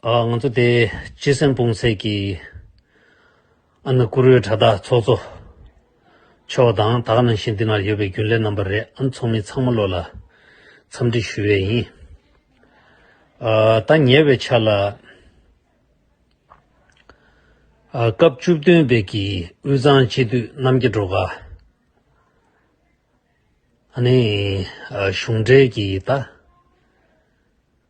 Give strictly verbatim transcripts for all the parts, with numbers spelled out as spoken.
ཨ། ང་ཚོ་དེ་སྤྱི་སེམས་སྤུངས་ཚད་ཀྱི་ཨ་ནི་བཀུར་འོས་དྲ་བདག་ཚོགས་གཙོ་མཆོག་དང་ད་ག་ནང་བཞིན་འདི་ན་ཡོད་པའི་རྒྱུན་ལས་རྣམ་པ་རེད། ཨ་ནི་ཚོགས་མི་ཚང་མ་ལོ་ལ་འཚམས་འདྲི་ཞུ་ཡས་ཡིན། ཨ། ད་ཉེ་བའི་ཆར་ལ། ཨ། སྐབས་བཅུ་བདུན་པའི་གི་དབུས་གཙང་སྤྱི་འཐུས་རྣམ་རྒྱལ་སྒྲོལ་དཀར། ཨ་ནི། ཨ། གཞུང་འབྲེལ་གྱི་ད་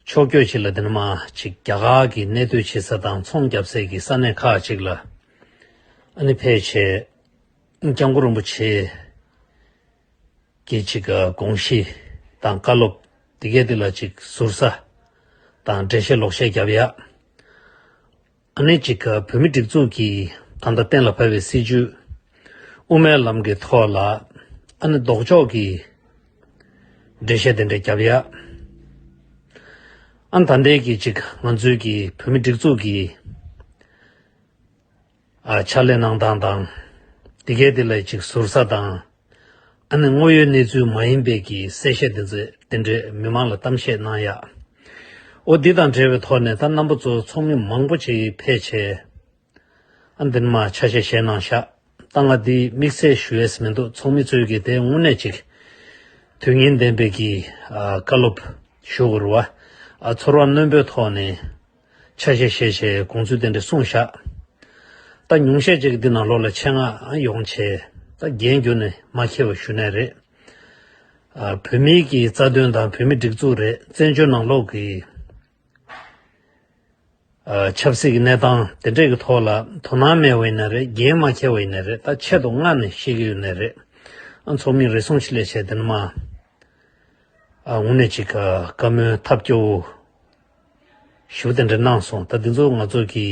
ཕྱོགས་བསྐྱོད་ཅིག་ལ་དེ་ནས་མར་ཅིག་རྒྱ་གར་གྱི་གནས་སྡོད་བྱེད་ས་དང་ཚོང་རྒྱབ་སའི་གི་ས་གནས་ཁག་ཅིག་ལ་ཨ་ནི་ཕེབས་བྱས། སྐྱབས་མགོན་རིན་པོ་ཆེ་གི་ཅིག་ཨ། དགོངས་གཞི་དང་བཀའ་སློབ་དེ་གས་དེ་ལ་ཅིག་ཟུར་ཟ་དང་འགྲེལ་བཤད་ལོག་བཤད་རྒྱབ་ཡ། ཨ་ནི་ཅིག་བོད་མི་སྒྲིག་འཛུགས་ཀྱི་ད་ལྟ་གཏན་ལ་ཕབ་པའི་སྲིད་བྱུས་དབུ་མའི་ལམ་གྱི་ཐོག་ལ་ཨ་ནི་ལྡོག་ཕྱོགས་ཀྱི་འགྲེལ་བཤད་དེ་འདྲ་རྒྱབ་ཡ། ཨ་ནི་ད་ལྟའི་གི་ཅིག་ང་ཚོའི་གི་བོད་མི་སྒྲིག་འཛུགས་ཀྱི་ཨ། ཕྱག་ལས་གནང་སྟངས་དང་། དེ་གས་དེ་ལ་ཅིག་ཟུར་ཟ་དང་། ཨ་ནི་དངོས་ཡོད་གནས་ཚུལ་མ་ཡིན་པའི་གི་གསལ་བཤད་དེ་ཚོ་དེ་འདྲའི་མི་མང་ལ་གཏམ་བཤད་གནང་ཡ། འོ་འདི་དང་འབྲེལ་བའི་ཐོག་ནས་ད་རྣམ་པ་ཚོ་ཚོགས་མི་མང་པོ་ཅིག་ཕེབས་བྱས། ཨ། འདི་ནས་མར་ཆ་ཤས་བཞེས་གནང་ཤག་ད་ང་འདི་དམིགས་བསལ་ཞུ་ཡས་མི་འདུག་ཚོགས་མི་ཚོས་གི་དེ་དངོས་གནས་ཅིག་དོན་སྙིང་ལྡན་པའི་གི་ཨ། བཀའ་སློབ་ཞུ་དགོས་རེད་བ། ཨ། ཚོར་བ་རྣོན་པོའི་ཐོག་ནས་ཆ་ཤས་བཞེས་བྱས་དགོངས་ཚུལ་དེ་འདྲ་གསུངས་ཤག་ད་ཉུང་ཤས་ཅིག་འདི་ནང་ལོགས་ལ་ཆེད་མངགས་ཡོང་བྱས་ད་འགན་ཁུར་ནས་མ་འཁྱེར་བ་ཞུ་ནས་རེད། ཨ། བོད་མིའི་གི་རྩ་དོན་དང་བོད་མི་སྒྲིག་འཛུགས་རེད། བཙན་བྱོལ་ནང་ལོགས་ཀྱི་ཨ། ཆབ་སྲིད་ཀྱི་གནས་སྟངས་དེ་འདྲས་ཀྱི་ཐོག་ལ་དོ་སྣང་མེད་པ་ཡིན་ན་རེད། འགན་མ་འཁྱེར་བ་ཡིན་ན་རེད། ད་ཆེད་དུ་མངགས་ནས་བཤད་ཀྱི་ཡོད་ནའི་རེད། ཨ། ཚོགས་མི་རེ་ཟུང་ཞིག་སླེབས་བྱས་དེ་ནས་མར། ཨ། དངོས་གནས་ཅིག་ཨ། བཀའ་མོལ་ཐབས་སྐྱོ་བོ་ཞེ་པོ་དེ་འདྲ་གནང་སོང་། ད་འདི་ཚོ་ང་ཚོ་གི་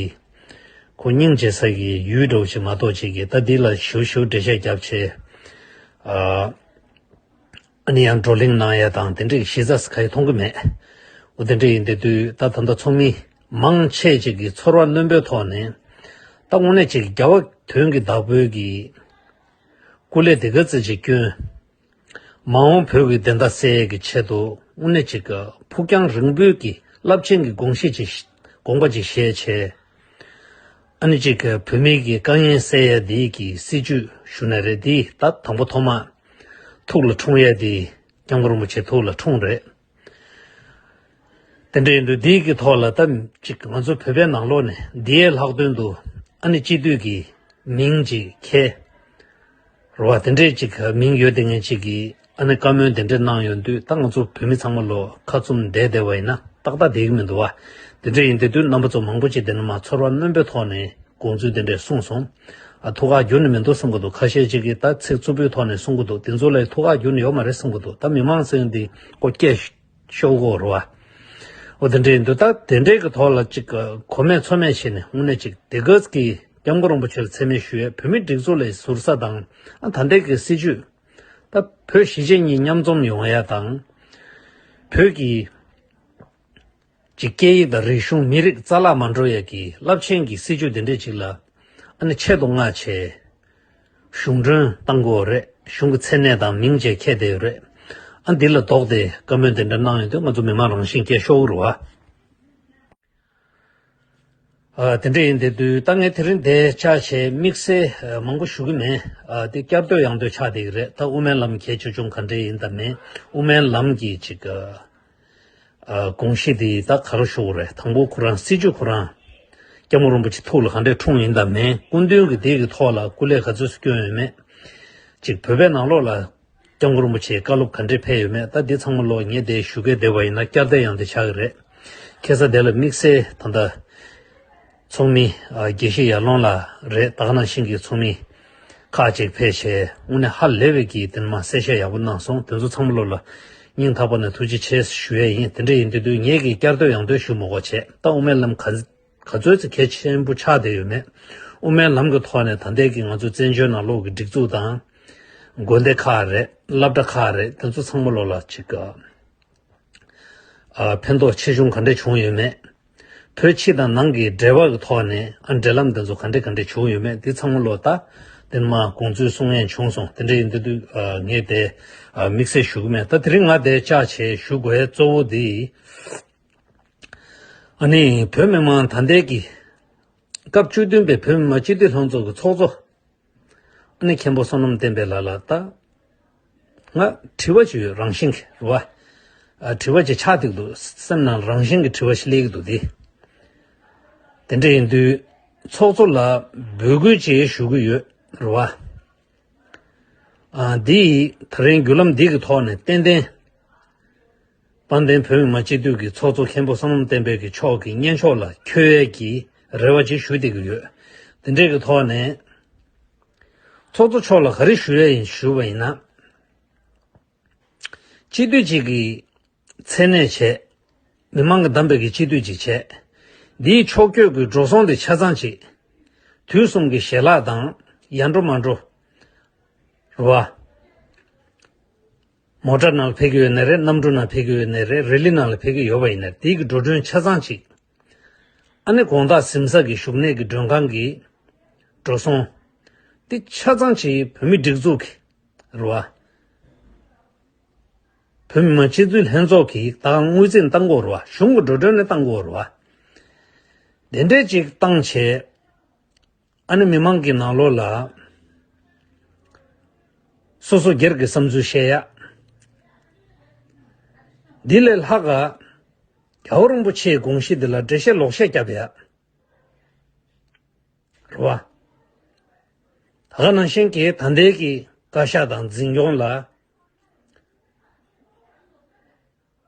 ཁོ་སྙིང་རྗེ་ས་གི་ཡུལ་འདྲ་བོ་ཅིག་མ་གཏོགས་ཅིག་གི་ད་འདི་ལ་ཞེ་པོ་ཞེ་པོ་འགྲེལ་བཤད་རྒྱབ་བྱས། ཨ། ཨ་ནི་ཡང་བགྲོ་གླེང་གནང་ཡ་དང་དེ་འདྲའི་གཞི་རྩ་ག་ཡེ་མཐོང་གི་མེད། འོ་དེ་འདྲ་ཡིན་དེ་དུས་ད་ད་ལྟ་ཚོགས་མི་མང་ཆེ་ཅིག་གི་ཚོར་བ་རྣོན་པོའི་ཐོག་ནས་ད་དངོས་གནས་ཅིག་རྒྱལ་བ་དོན་གྱི་བདག་པོའི་གི་སྐུ་ལས་དེ་ག་ཙམ་ཅིག་བསྐྱོན། མ་འོངས་བོད་ཀྱི་བདེན་མཐའ་གསལ་ཡས་ཀྱི་ཆེད་དུ་དངོས་གནས་ཅིག་ཕུགས་རྒྱང་རིང་པོའི་གི་རླབས་ཆེན་གྱི་དགོངས་གཞི་ཅིག་དགོངས་པ་ཅིག་བཞེས་བྱས། ཨ་ནི་ཅིག་བོད་མིའི་གི་དཀའ་ངལ་སེལ་ཡ་འདི་གི་སྲིད་བྱུས་ཞུ་ན་རེད། འདི་ད་དང་པོ་ཐོག་མ་ཐུགས་ལ་འཁྲུངས་ཡ་འདི་སྐྱབས་མགོན་རིན་པོ་ཆེ་ཐུགས་ལ་འཁྲུངས་རེད། དེ་འདྲ་ཡིན་དུས་འདི་གི་ཐོག་ལ་ད་ཅིག་ང་ཚོ་བོད་པའི་ནང་ལོགས་ནས་འདིའི་ལྷག་དོན་དུ་ཨ་ནི་སྤྱི་འཐུས་ཀྱི་མིང་ཅིག་ཁྱེར། རེད་བ། དེ་འདྲས་ཅིག་མིང་ཡོད་དེ་ངན་ཅིག་གིས་ཨ་ནི་བཀའ་མོལ་དེ་འདྲས་གནང་ཡོང་དུས་ད་ང་ཚོ་བོད་མི་ཚང་མ་ལོ་ཁ་བཙུམ་བསྡད་བསྡད་པ་ཡིན་ན་ཏག་ཏག་བསྡད་ཀྱི་མི་འདུག་བ། དེ་འདྲས་ཡིན་དེ་དུས་རྣམ་པ་ཚོ་མང་པོ་ཅིག་དེ་ནས་མར་ཚོར་བ་རྣོན་པོའི་ཐོག་ནས་དགོངས་ཚུལ་དེ་འདྲས་གསུངས་སོང་། ཨ། ཐུགས་ཁག་འགྱུར་ནི་མི་འདུག་བསམ་གྱི་འདུག་ཁ་ཤས་ཅིག་གིས་ད་ཚིག་རྩུབ་པོའི་ཐོག་ནས་གསུང་གི་འདུག་དེ་ཚོ་ལ་ཐུགས་ཁག་འགྱུར་ནི་ཡོད་མ་རེད་བསམ་གྱི་འདུག་ད་མི་མང་ཚང་འདི་ཀོ་སྐད་ཤོར་གྱི་ཡོད་རེད་བ། འོ་དེ་འདྲས་ཡིན་དུས་ད་དེ་འདྲས་ཀྱི་ཐོག་ལ་ཅིག་གོ་མེད་ཚོར་མེད་བྱས་ནས་དངོས་གནས་ཅིག་དེ་ག་གི་སྐྱབས་མགོན་རིན་པོ་ཆེར་མཚན་སྨད་ཞུ་ཡས། བོད་མི་སྒྲིག་འཛུགས་ལ་ཟུར་ཟ་དང་། ཨ། ད་ལྟའི་གི་སྲིད་བྱུས་ད་བོད་གཞིས་བྱེས་གཉིས་མཉམ་འཛོམས་ཡོང་ཡ་དང་། བོད་ཀྱི་ཅིག་སྐད་ཡིག་དང་རིག་གཞུང་མི་རིགས་རྩ་བརླག་མ་འགྲོ་ཡ་གི་རླབས་ཆེན་གྱི་སྲིད་བྱུས་དེ་འདྲས་ཅིག་ལ་ཨ་ནི་ཆེད་དུ་མངགས་བྱས་གཞུང་མགྲོན་བཏང་དགོས་རེད། གཞུང་གི་མཚན་གནས་དང་མིང་བཅས་ཁྱེར་བསྡད་ཡོད་རེད། ཨ། འདི་ལ་ལྡོག་སྟེ་བཀའ་མོལ་དེ་འདྲ་གནང་ཡོང་དུས་ང་ཚོ་མི་མང་རང་བཞིན་སྐད་ཤོར་གྱི་རེད་བ། ཨ། དེ་འདྲ་ཡིན་དེ་དུས་ད་ངས་དེ་རིང་འདིར་བཅར་བྱས་དམིགས་བསལ་ཨ། མང་པོ་ཞུ་གི་མེད། ཨ། དེ་བསྐྱར་ཟློས་ཡང་ཟློས་ཆགས་བསྡད་ཀྱི་རེད། ད་དབུ་མའི་ལམ་གལ་ཆེ་ཆུང་ག་འདྲས་ཡིན་དང་མིན། དབུ་མའི་ལམ་གྱི་ཅིག་ཨ། ཨ། དགོངས་གཞི་དེ་ད་ག་རེ་ཞུ་དགོས་རེད། དང་པོ་ཁོ་རང་སྲིད་བྱུས་ཁོ་རང་སྐྱབས་མགོན་རིན་པོ་ཆེ་ཐུགས་ལ་ག་འདྲས་འཁྲུངས་ཡིན་དང་མིན། སྐུ་མདུན་གྱིས་དེ་གི་ཐོག་ལ་སྐུ་ལས་ག་ཚོད་སྐྱོན་ཡོད་མེད། ཅིག་བོད་པའི་ནང་ལོགས་ལ་སྐྱབས་མགོན་རིན་པོ་ཆེའི་བཀའ་སློབ་ག་འདྲས་ཕེབས་ཡོད་མེད། ད་འདི་ཚང་མ་ལོ་ངས་དེ་ཞུ་གི་བསྡད་པ་ཡིན་ན་བསྐྱར་ཟློས་ཡང་ཟློས་ཆགས་ཀྱི་རེད། ཁ་སང་དེ་ལ་དམིགས་བསལ་ད་ལྟ་ཚོགས་མི་ཨ། དགེ་བཤེས་ཡར་ལུང་ལགས་རེད། ད་ག་ནང་བཞིན་གྱི་ཚོགས་མི་ཁག་ཅིག་ཕེབས་བྱས་དངོས་གནས་ཧ་ལས་པའི་གི་དེ་ནས་མར་གསལ་བཤད་ཡག་པོ་གནང་སོང་། དེ་ཚོ་ཚང་མ་ལོ་ལ་སྙིང་ཐག་པ་ནས་ཐུགས་རྗེ་ཆེ་ཞུ་ཡས་ཡིན། དེ་འདྲ་ཡིན་དུས་དུས་ངས་ཀྱིས་བསྐྱར་ཟློས་ཡང་ཟློས་ཞུ་མི་དགོས་བྱས། ད་དབུ་མའི་ལམ་ག་ག་ཚོད་ཅིག་གལ་ཆེན་པོ་ཆགས་བསྡད་ཡོད་མེད། དབུ་མའི་ལམ་གྱི་ཐོག་ནས་ད་ལྟའི་གི་ང་ཚོ་བཙན་བྱོལ་ནང་ལོགས་ཀྱི་སྒྲིག་འཛུགས་དང་། དགོན་སྡེ་ཁག་རེད། སློབ་གྲྭ་ཁག་རེད། དེ་ཚོ་ཚང་མ་ལོ་ལ་ཅིག་ཨ། ཕན་ཐོགས་ཆེ་ཆུང་ག་འདྲས་བྱུང་ཡོད་མེད། བོད་ཕྱི་དང་ནང་གི་འབྲེལ་བ་གི་ཐོག་ནས་ཨ། འབྲེལ་ལམ་དེ་ཚོ་ག་འདྲས་ག་འདྲས་བྱུང་ཡོད་མེད། དེ་ཚང་མ་ལོ་ད་དེ་ནས་མར་དགོངས་ཚུལ་གསུང་ཡས་བྱུང་སོང་། དེ་འདྲ་ཡིན་དུས་དུས་ཨ། ངས་དེ་ཨ། དམིགས་བསལ་ཞུ་གི་མེད། ད་དེ་རིང་ང་དེ་བཅར་བྱས་ཞུ་དགོས་གཙོ་བོ་དེ་ ཨ་ནི་བོད་མི་མང་ད་ལྟའི་གི་སྐབས་བཅུ་བདུན་པའི་བོད་མི་མང་སྤྱི་འཐུས་ལྷན་ཚོགས་ཀྱི་ཚོགས་གཙོ། ཨ་ནི་མཁན་པོ་བསོད་ནམས་བསྟན་འཕེལ་ལགས་ལ་ད་ང་དྲི་བ་ཅིག་ཡོད། རང་བཞིན་གྱི་རེད་བ། ཨ། དྲི་བ་ཅིག་ཆགས་བསྡད་འདུག་སེམས་ནང་རང་བཞིན་གྱི་དྲི་བ་ཞིག་སླེབས་ཀྱི་འདུག་དེ། དེ་འདྲ་ཡིན་དུས་ཚོགས་གཙོ་ལ་འབོད་སྐུལ་ཅིག་ཞུ་གི་ཡོད་རེད་བ། ཨ། འདི་ད་རིང་བརྒྱུད་ལམ་འདི་གི་ཐོག་ནས་ཏན་ཏན་དཔལ་ལྡན་བོད་མི་མང་སྤྱི་འཐུས་ཀྱི་ཚོགས་གཙོ་མཁན་པོ་བསོད་ནམས་བསྟན་འཕེལ་གྱི་མཆོག་གི་སྙན་ཕྱོགས་ལ་འཁྱོལ་ཡས་ཀྱི་རེ་བ་ཅིག་ཞུ་བསྡད་ཀྱི་ཡོད། དེ་འདྲའི་གི་ཐོག་ནས་ཚོགས་གཙོ་མཆོག་ལ་ག་རེ་ཞུ་ཡས་ཡིན་ཞུ་བ་ཡིན་ན། སྤྱི་འཐུས་གཅིག་གི་མཚན་གནས་བྱས། མི་མང་གིས་བདམས་པའི་གི་སྤྱི་འཐུས་གཅིག་བྱས། འདིའི་ཕྱོགས་བསྐྱོད་ཀྱི་འགྲོ་སོང་དེ་ཆ་ཚང་གཅིག་དུས་གསུམ་གྱི་ཞལ་ལག་དང་ཡར་འགྲོ་མར་འགྲོ། རེད་བ། མོ་ཊ་ནང་ལ་ཕེབས་ཀྱི་ཡོད་ནའི་རེད། གནམ་གྲུ་ནང་ཕེབས་ཀྱི་ཡོད་ནའི་རེད། རི་ལི་ནང་ལ་ཕེབས་ཀྱི་ཡོད་པ་ཡིན་ནའི་རེད། དེའི་གི་འགྲོ་གྲོན་ཆ་ཚང་གཅིག་ཨ་ནི་དགོང་དག་གཟིམ་ས་གི་བཞུགས་གནས་ཀྱི་མགྲོན་ཁང་གི་འགྲོ་སོང་། དེ་ཆ་ཚང་གཅིག་བོད་མིའི་སྒྲིག་འཛུགས་ཀྱི་རེད་བ། བོད་མི་མང་སྤྱི་འཐུས་ལྷན་ཚོགས་ཀྱིས་ད་དངུལ་རྩིས་བཏང་དགོས་རེད་བ། གཞུང་གི་འགྲོ་གྲོན་ནས་བཏང་དགོས་རེད་བ། དེ་འདྲས་ཅིག་བཏང་བྱས། ཨ་ནི་མི་མང་གི་ནང་ལོགས་ལ་སོ་སོ་སྒེར་གྱི་བསམ་ཚུལ་བཤད་ཡ། འདི་ལས་ལྷག་ག་རྒྱལ་བ་རིན་པོ་ཆེའི་དགོངས་གཞི་འདི་ལ་འགྲེལ་བཤད་ལོག་བཤད་རྒྱབ་ཡ། རེད་བ། ད་ག་ནང་བཞིན་གྱི་ད་ལྟའི་གི་བཀའ་ཤག་དང་འཛིན་སྐྱོང་ལ་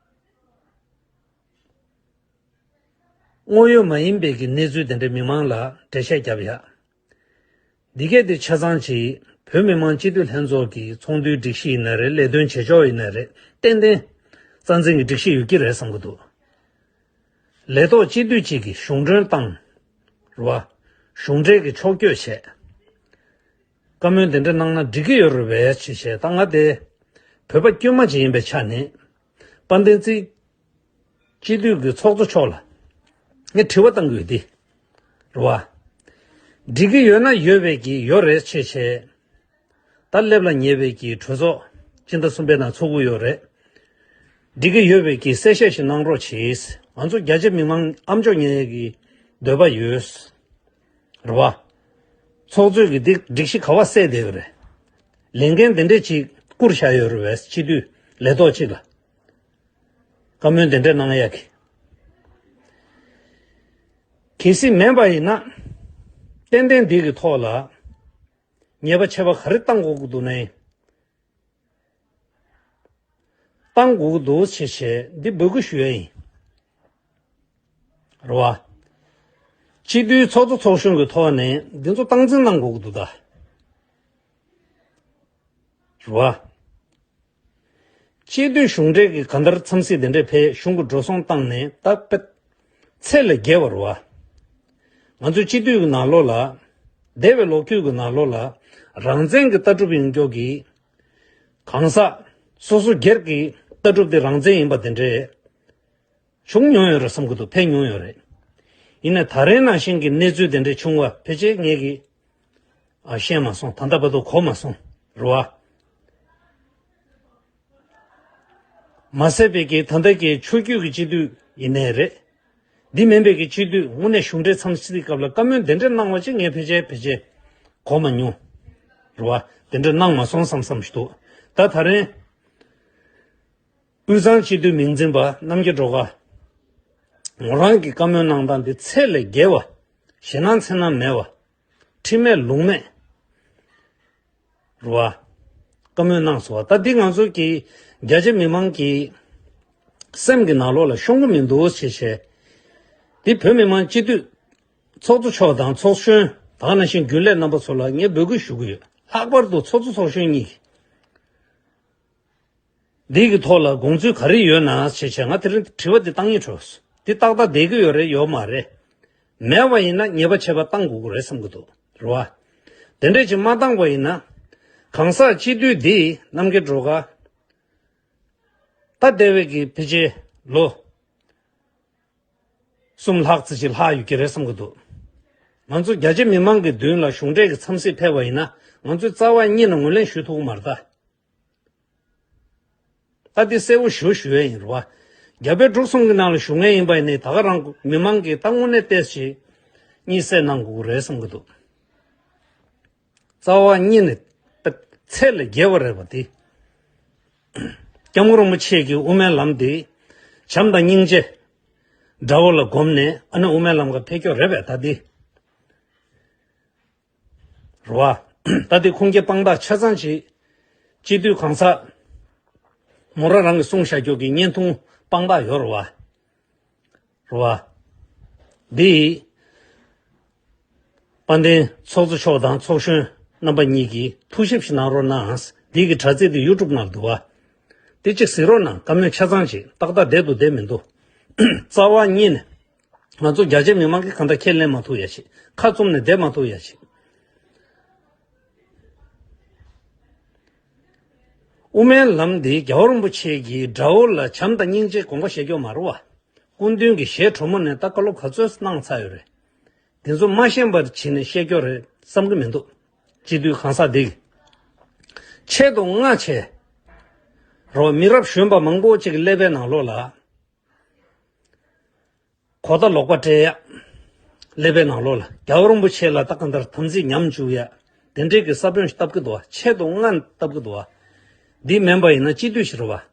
དངོས་ཡོད་མ་ཡིན་པའི་གི་གནས་ཚུལ་དེ་འདྲའི་མི་མང་ལ་འགྲེལ་བཤད་རྒྱབ་ཡ། འདི་གས་དེ་ཆ་ཚང་གཅིག་བོད་མི་མང་སྤྱི་འཐུས་ལྷན་ཚོགས་ཀྱི་ཚོགས་འདུའི་སྒྲིག་གཞི་ཡིན་ན་རེད། ལས་དོན་བྱེད་ཕྱོགས་ཡིན་ན་རེད། ཏན་ཏན་རྩ་འཛིན་གྱི་སྒྲིག་གཞི་ཡོད་ཀྱི་རེད་བསམ་གྱི་འདུག་ལས་ཐོག་སྤྱི་འཐུས་གཅིག་གིས་གཞུང་གྲོན་བཏང་། རེད་བ། གཞུང་འབྲེལ་གྱི་ཕྱོགས་བསྐྱོད་བྱས། བཀའ་མོལ་འདི་འདྲ་གནང་ན་འགྲིག་གི་ཡོད་རེད་པས་ཅེས་བཤད། ད་ང་དེ་བོད་པ་དཀྱུས་མ་ཅིག་ཡིན་པའི་ཆ་ནས་དཔལ་ལྡན་རྩེ་སྤྱི་འཐུས་ཀྱི་ཚོགས་གཙོ་མཆོག་ལ་ངས་དྲི་བ་བཏང་གི་ཡོད་དེ། རེད་བ། འགྲིག་གི་ཡོད་ན་ཡོད་པའི་གི་ཡོད་རེད་ཅེས་བཤད། ད་སླེབས་ལ་ཉེ་བའི་གི་གྲོས་ཚོགས་སྤྱི་ཟླ་གསུམ་པའི་ནང་ཚོགས་ཀྱི་ཡོད་རེད། འགྲིག་གི་ཡོད་པའི་གི་གསལ་བཤད་ཞིག་གནང་རོགས་གྱིས། ང་ཚོ་རྒྱ་ཆེ་མི་མང་ཨམ་ཅོག་ཉན་ཡས་ཀྱི་འདོད་པ་ཡོད། རེད་བ། ཚོགས་གཙོས་ཀྱི་འདི་སྒྲིག་གཞི་ག་བ་བསད་བསྡད་ཡོད་རེད། ལས་འགན་དེ་འདྲས་ཅིག་བསྐུར་བཞག་ཡོད་རེད་བས། སྤྱི་འཐུས་ལས་ཐོག་གཅིག་ལ་བཀའ་མོལ་དེ་འདྲས་གནང་ཡ་གི། གལ་སྲིད་མེད་པ་ཡིན་ན། ཏན་ཏན་འདི་གི་ཐོག་ལ་ཉེས་པ་ཆད་པ་ག་རེ་བཏང་དགོས་ཀྱི་འདུག་ན། བཏང་དགོས་ཀྱི་འདུག་ཅེས་བྱས་འདི་འབོད་སྐུལ་ཞུ་ཡ་ཡིན། རེད་བ། སྤྱི་འཐུས་ཚོགས་གཙོ་ཚོགས་གཞོན་གྱི་ཐོག་ནས་འདི་ཚོ་སྟངས་འཛིན་གནང་དགོས་ཀྱི་འདུག་ད། རེད་བ། སྤྱི་འཐུས་གཞུང་འབྲེལ་གྱི་གང་ལྟར་འཚམས་གཟིགས་དེ་འདྲས་ཕེབས། གཞུང་གི་འགྲོ་སོང་བཏང་ནས་ད་དཔེ་ཚད་ལས་བརྒལ་བ་རེད་བ། ང་ཚོའི་སྤྱི་འཐུས་ཀྱི་ནང་ལོགས་ལ། འདས་པའི་ལོ་རྒྱུས་ཀྱི་ནང་ལོགས་ལ་རང་བཙན་གྱི་ལྟ་གྲུབ་ཡིན་མཁན་གྱི། གང་ཟག་སོ་སོ་སྒེར་གྱི་ལྟ་གྲུབ་དེ་རང་བཙན་ཡིན་པ་དེ་འདྲས་བྱུང་མྱོང་ཡོད་རེད་བསམ་གྱི་འདུག་ཕེབས་མྱོང་ཡོད་རེད། ཡིན་ནའི་ད་རེས་ནང་བཞིན་གྱི་གནས་ཚུལ་དེ་འདྲས་བྱུང་བ་ཕལ་ཆེར་ངེད་ཀྱིས་ཨ་ཤེས་མ་སོང་། ད་ལྟ་བར་དུ་གོ་མ་སོང་། རེད་བ། མ་ཟད་པའི་གི་ད་ལྟ་གི་ཆོས་བརྒྱུད་ཀྱི་སྤྱི་འཐུས་ཡིན་ནའི་རེད། འདི་མིན་པའི་གི་སྤྱི་འཐུས་དངོས་གནས་གཞུང་འབྲེལ་འཚམས་གཟིགས་སྐབས་ལ་བཀའ་མོལ་འདི་འདྲ་གནང་བ་ཅིག་ངས་ཕལ་ཆེར་ཕལ་ཆེར་གོ་མ་མྱོང་། རེད་བ། འདི་འདྲ་གནང་མ་སོང་བསམ་བསམ་ཞིག་འདུག་ད་ད་རིང་དབུས་གཙང་སྤྱི་འཐུས་མིང་འཛིན་པ་རྣམ་རྒྱལ་སྒྲོལ་དཀར། ངོ་རང་གི་བཀའ་མོལ་གནང་སྟངས་འདི་ཚད་ལས་བརྒལ་བ། ཞེད་སྣང་འཚེར་སྣང་མེད་པ། ཁྲེལ་མེད་ལུང་མེད། རེད་བ། བཀའ་མོལ་གནང་སོང་བ། ད་འདི་ང་ཚོ་གི་རྒྱ་ཆེ་མི་མང་གི་སེམས་ཀྱི་ནང་ལོགས་ལ་ཤོང་གི་མི་འདུག་ཅེས་བཤད། འདི་བོད་མི་མང་སྤྱི་འཐུས་ཚོགས་གཙོ་མཆོག་དང་ཚོགས་གཞོན་ད་ག་ནང་བཞིན་རྒྱུན་ལས་རྣམ་པ་ཚོ་ལ་ངས་འབོད་སྐུལ་ཞུ་གི་ཡོད། ལྷག་པར་དུ་ཚོགས་གཙོ་ཚོགས་གཞོན་གཉིས་ཀྱིས། འདི་གི་ཐོག་ལ་དགོངས་ཚུལ་ག་རེ་ཡོད་ན་ཞེས་བྱས། ང་དེ་རིང་དྲི་བ་འདི་བཏང་ཡིན་འགྲོ། འདི་ཏག་ཏག་བསྡད་ཀྱི་ཡོད་རེད་ཡོད་མ་རེད། མེད་པ་ཡིན་ན་ཉེས་པ་ཆད་པ་བཏང་དགོས་ཀྱི་རེད་བསམ་གྱི་འདུག་རེད་བ། དེ་འདྲས་ཅིག་མ་བཏང་བ་ཡིན་ན། གང་ཟག་སྤྱི་འཐུས་འདི་རྣམ་རྒྱལ་སྒྲོལ་དཀར། ད་འདས་པའི་གི་ཕལ་ཆེར་ལོ་གསུམ་ལྷག་ཙམ་ཅིག་ལྷག་ཡོད་ཀྱི་རེད་བསམ་གྱི་འདུག་ང་ཚོ་རྒྱ་ཆེ་མི་མང་གི་མདུན་ལ་གཞུང་འབྲེལ་གྱི་འཚམས་གཟིགས་ཕེབས་པ་ཡིན་ན་ང་ཚོས་རྩ་བ་ཉིད་ནས་ངོས་ལེན་ཞུ་ཐུབ་ཀྱི་མ་རེད་ད། ད་འདི་གསལ་པོ་ཞུ་ཞུ་ཡས་ཡིན་རེད་བ། རྒྱ་བལ་འབྲུག་གསུམ་གྱི་ནང་ལ་བཞུགས་མཁན་ཡིན་པ་ཡིན་ནའི་ད་ག་རང་མི་མང་གིས་ད་དངོས་གནས་བལྟས་ཤིག་གཉིད་སད་གནང་དགོས་ཀྱི་རེད་བསམ་གྱི་འདུག་རྩ་བ་ཉིད་ནས་ཚད་ལས་བརྒལ་བ་རེད་པ་དེ། སྐྱབས་མགོན་རིན་པོ་ཆེ་གི་དབུ་མའི་ལམ་དེ་བྱམས་དང་སྙིང་རྗེ་དགྲ་བོ་ལ་བསྒོམས་ནས་ཨ་ནི་དབུ་མའི་ལམ་ཁ་ཕེབས་སྐྱོ་རེད་པས་ད་དེ། རེད་བ། ད་དེ་ཁུངས་སྐྱེལ་དཔང་རྟགས་ཆ་ཚང་ཅིག་སྤྱི་འཐུས་གང་ཟག་མོ་རང་རང་གིས་གསུངས་བཞག་རྒྱུ་གི་བརྙན་ཐུང་དཔང་རྟགས་ཡོད་རེད་བ། རེད་བ། འདི་དཔལ་ལྡན་ཚོགས་གཙོ་མཆོག་དང་ཚོགས་གཞོན་རྣམ་པ་གཉིས་ཀྱིས་ཐུགས་ཞིབ་ཞིག་གནང་རོགས་གནང་། འདི་གི་དྲ་ཚིགས་འདི་ཡུ་ཊུབ་ནང་འདུག་བ། དེ་གཅིག་གཟིགས་རོགས་གནང་། བཀའ་མོལ་ཆ་ཚང་ཅིག་ཏག་ཏག་བསྡད་འདུག་བསྡད་མི་འདུག་རྩ་བ་ཉིད་ནས། ང་ཚོ་རྒྱ་ཆེ་མི་མང་གིས་གང་ལྟར་ཁས་ལེན་མ་ཐུབ་ཡ་ཞིག་ཁ་བཙུམ་ནས་བསྡད་མ་ཐུབ་ཡ་ཞིག་དབུ་མའི་ལམ་འདི་རྒྱལ་བ་རིན་པོ་ཆེ་གིས་དགྲ་བོ་ལ་བྱམས་དང་སྙིང་རྗེའི་དགོངས་པ་བཞེས་རྒྱུ་མ་རེད་བ། སྐུ་མདུན་གྱི་ཞལ་དྲོན་མོ་ནས་ད་བཀའ་སློབ་ག་ཚོད་གནང་ཚར་ཡོད་རེད། དེ་ཚོ་མ་ཤེས་པར་བྱས་ནས་བཤད་རྒྱུ་རེད་བསམ་གྱི་མི་འདུག་སྤྱི་འཐུས་གང་ཟག་འདི་གིས། ཆེད་དུ་མངགས་བྱས། རོ་མི་རབས་གཞོན་པ་མང་པོ་ཅིག་གི་ཀླད་པའི་ནང་ལོགས་ལ། གོ་བརྡ་ལོག་པ་སྤྲད་ཡ། ཀླད་པའི་ནང་ལོགས་ལ་རྒྱལ་བ་རིན་པོ་ཆེ་ལ་ད་གང་ལྟར་དམ་ཚིག་ཉམས་བཅུག་ཡ། དེ་འདྲའི་གི་ས་བོན་ཞིག་བཏབ་ཀྱི་འདུག་བ། ཆེད་དུ་མངགས་བཏབ་ཀྱི་འདུག་བ། འདི་མིན་པ་ཡིན་ན་སྤྱི་འཐུས་ཤིག་རེད་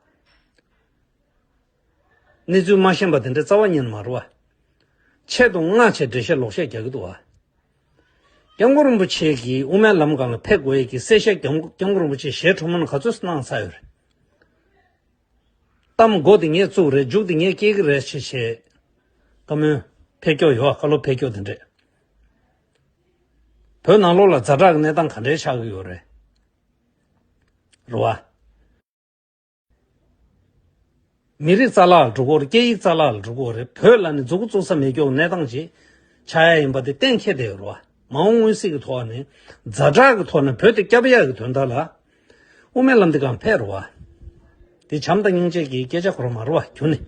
བ། གནས་ཚུལ་མ་ཤེས་པ་དེ་འདྲའི་རྩ་བ་ཉིད་ནས་མ་རེད་བ། ཆེད་དུ་མངགས་བྱས་འགྲེལ་བཤད་ལོག་བཤད་རྒྱག་གི་འདུག་བ། སྐྱབས་མགོན་རིན་པོ་ཆེ་གིས་དབུ་མའི་ལམ་སྒང་ལ་ཕེབས་དགོས་ཡས་ཀྱི་གསལ་བཤད་སྐྱབས་སྐྱབས་མགོན་རིན་པོ་ཆེ་ཞལ་དྲོན་མོ་ནས་ག་ཚོད་གནང་ཚར་ཡོད་རེད། གཏམ་མགོ་དེ་ངས་བཙུགས་རེད། མཇུག་དེ་ངས་སྐྱེལ་གི་རེད་ཅེས་བྱས། བཀའ་མོལ་ཕེབས་སྐྱོ་ཡོད། བཀའ་སློབ་ཕེབས་སྐྱོ་དེ་འདྲས། བོད་ནང་ལོགས་ལ་ཛ་དྲག་གི་གནས་སྟངས་ག་འདྲས་ཆགས་ཀྱི་ཡོད་རེད། རེད་བ། མི་རིགས་རྩ་བརླག་ལ་འགྲོ་གི་ཡོད་རེད། སྐད་ཡིག་རྩ་བརླག་ལ་འགྲོ་གི་ཡོད་རེད། བོད་ལ་ནི་མཛུབ་གུ་བཙུགས་ས་མེད་སྐྱོ་གི་གནས་སྟངས་ཅིག་ཆགས་ཡ་ཡིན་པ་དེ་གཏན་འཁེལ་བསྡད་ཡོད་རེད་བ། མ་འོངས་མངོན་གསལ་གྱི་ཐོག་ནས་ཛ་དྲག་གི་ཐོག་ནས་བོད་དེ་སྐྱོབ་ཡག་གི་དོན་དག་ལ། དབུ་མའི་ལམ་འདི་གང་ཕེབས་རེད་བ། དེ་བྱམས་དང་སྙིང་རྗེ་གི་སྐད་ཆ་ཁོ་རང་མ་རེད་བ་ཁྱོན་ནས།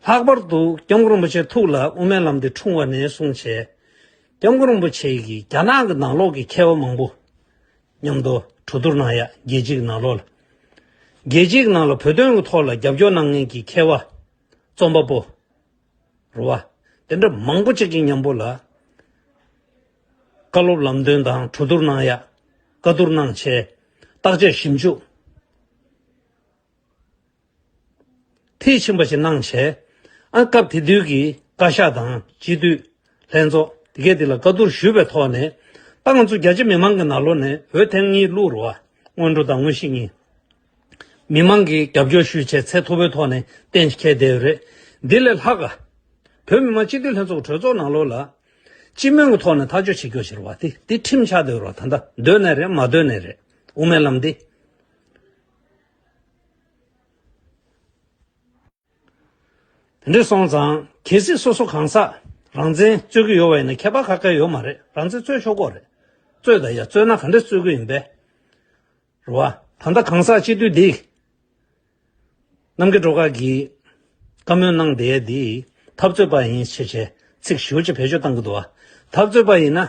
ལྷག་པར་དུ་སྐྱབས་མགོན་རིན་པོ་ཆེ་ཐུགས་ལ་དབུ་མའི་ལམ་འདི་འཁྲུངས་པ་ནས་བཟུང་བྱས། སྐྱབས་མགོན་རིན་པོ་ཆེ་གིས་རྒྱ་ནག་གི་ནང་ལོགས་ཀྱི་མཁས་པ་མང་པོ་མཉམ་དུ་གྲོས་བསྡུར་གནང་ཡ། རྒྱལ་སྤྱིའི་ནང་ལོགས་ལ། རྒྱལ་སྤྱིའི་ནང་ལ་བོད་དོན་གྱི་ཐོག་ལ་རྒྱབ་སྐྱོར་གནང་མཁན་གྱི་མཁས་པ། རྩོམ་པ་པོ། རེད་བ། དེ་འདྲ་མང་པོ་ཅིག་གི་མཉམ་པོ་ལ། བཀའ་སློབ་ལམ་སྟོན་དང་གྲོས་བསྡུར་གནང་ཡ། བཀའ་བསྡུར་གནང་བྱས། བརྟག་དཔྱད་ཞིབ་འཇུག་མཐིལ་ཕྱིན་པ་ཞིག་གནང་བྱས། ཨ་སྐབས་དེ་དུས་ཀྱི་བཀའ་ཤག་དང་སྤྱི་འཐུས་ལྷན་ཚོགས་དེ་གས་དེ་ལ་བཀའ་བསྡུར་ཞུས་པའི་ཐོག་ནས། ད་ང་ཚོ་རྒྱ་ཆེ་མི་མང་གི་ནང་ལོགས་ནས་འོས་ཐེངས་གཉིས་བླུགས་རེད་བ། སྔོན་འགྲོ་དང་དངོས་གཞི་གཉིས། མི་མང་གིས་རྒྱབ་སྐྱོར་ཞུས་བྱས་ཚད་མཐོ་པོའི་ཐོག་ནས་གཏན་འཁེལ་བསྡད་ཡོད་རེད། འདི་ལས་ལྷག་ག་བོད་མི་མང་སྤྱི་འཐུས་ལྷན་ཚོགས་གྲོས་ཚོགས་ནང་ལོགས་ལ། སྤྱི་མོས་ཀྱི་ཐོག་ནས་ཐག་གཅོད་བྱེད་རྒྱུ་ཞིག་རེད་བ། དེ་དེ་ཁྲིམས་ཆགས་བསྡད་ཡོད་རེད་བ། ད་ལྟ་འདོད་ནའི་རེད་མ་འདོད་ནའི་རེད། དབུ་མའི་ལམ་འདི། དེ་འདྲ་སོང་ཙང་གལ་སྲིད་སོ་སོ་གང་ཟག་རང་བཙན་རྩོད་ཀྱི་ཡོད་པ་ཡིན་ན་ཁྱད་པར་ག་གེ་ཡོད་མ་རེད། རང་བཙན་རྩོད་ཆོག་གི་རེད། རྩོད་ད་ཡ། རྩོད་ན་ག་འདྲ་རྩོད་ཀྱི་ཡིན་པས། རེད་བ། ད་ལྟ་གང་ཟག་སྤྱི་འཐུས་འདི། རྣམ་རྒྱལ་སྒྲོལ་དཀར་གྱིས་བཀའ་མོལ་གནང་བསྡད་ཡ་འདི་འཐབ་རྩོད་པ་ཡིན་ཞེས་བྱས་ཚིག་ཞེ་པོ་ཅིག་བེད་སྤྱོད་བཏང་གི་འདུག་བ། འཐབ་རྩོད་པ་ཡིན་ན།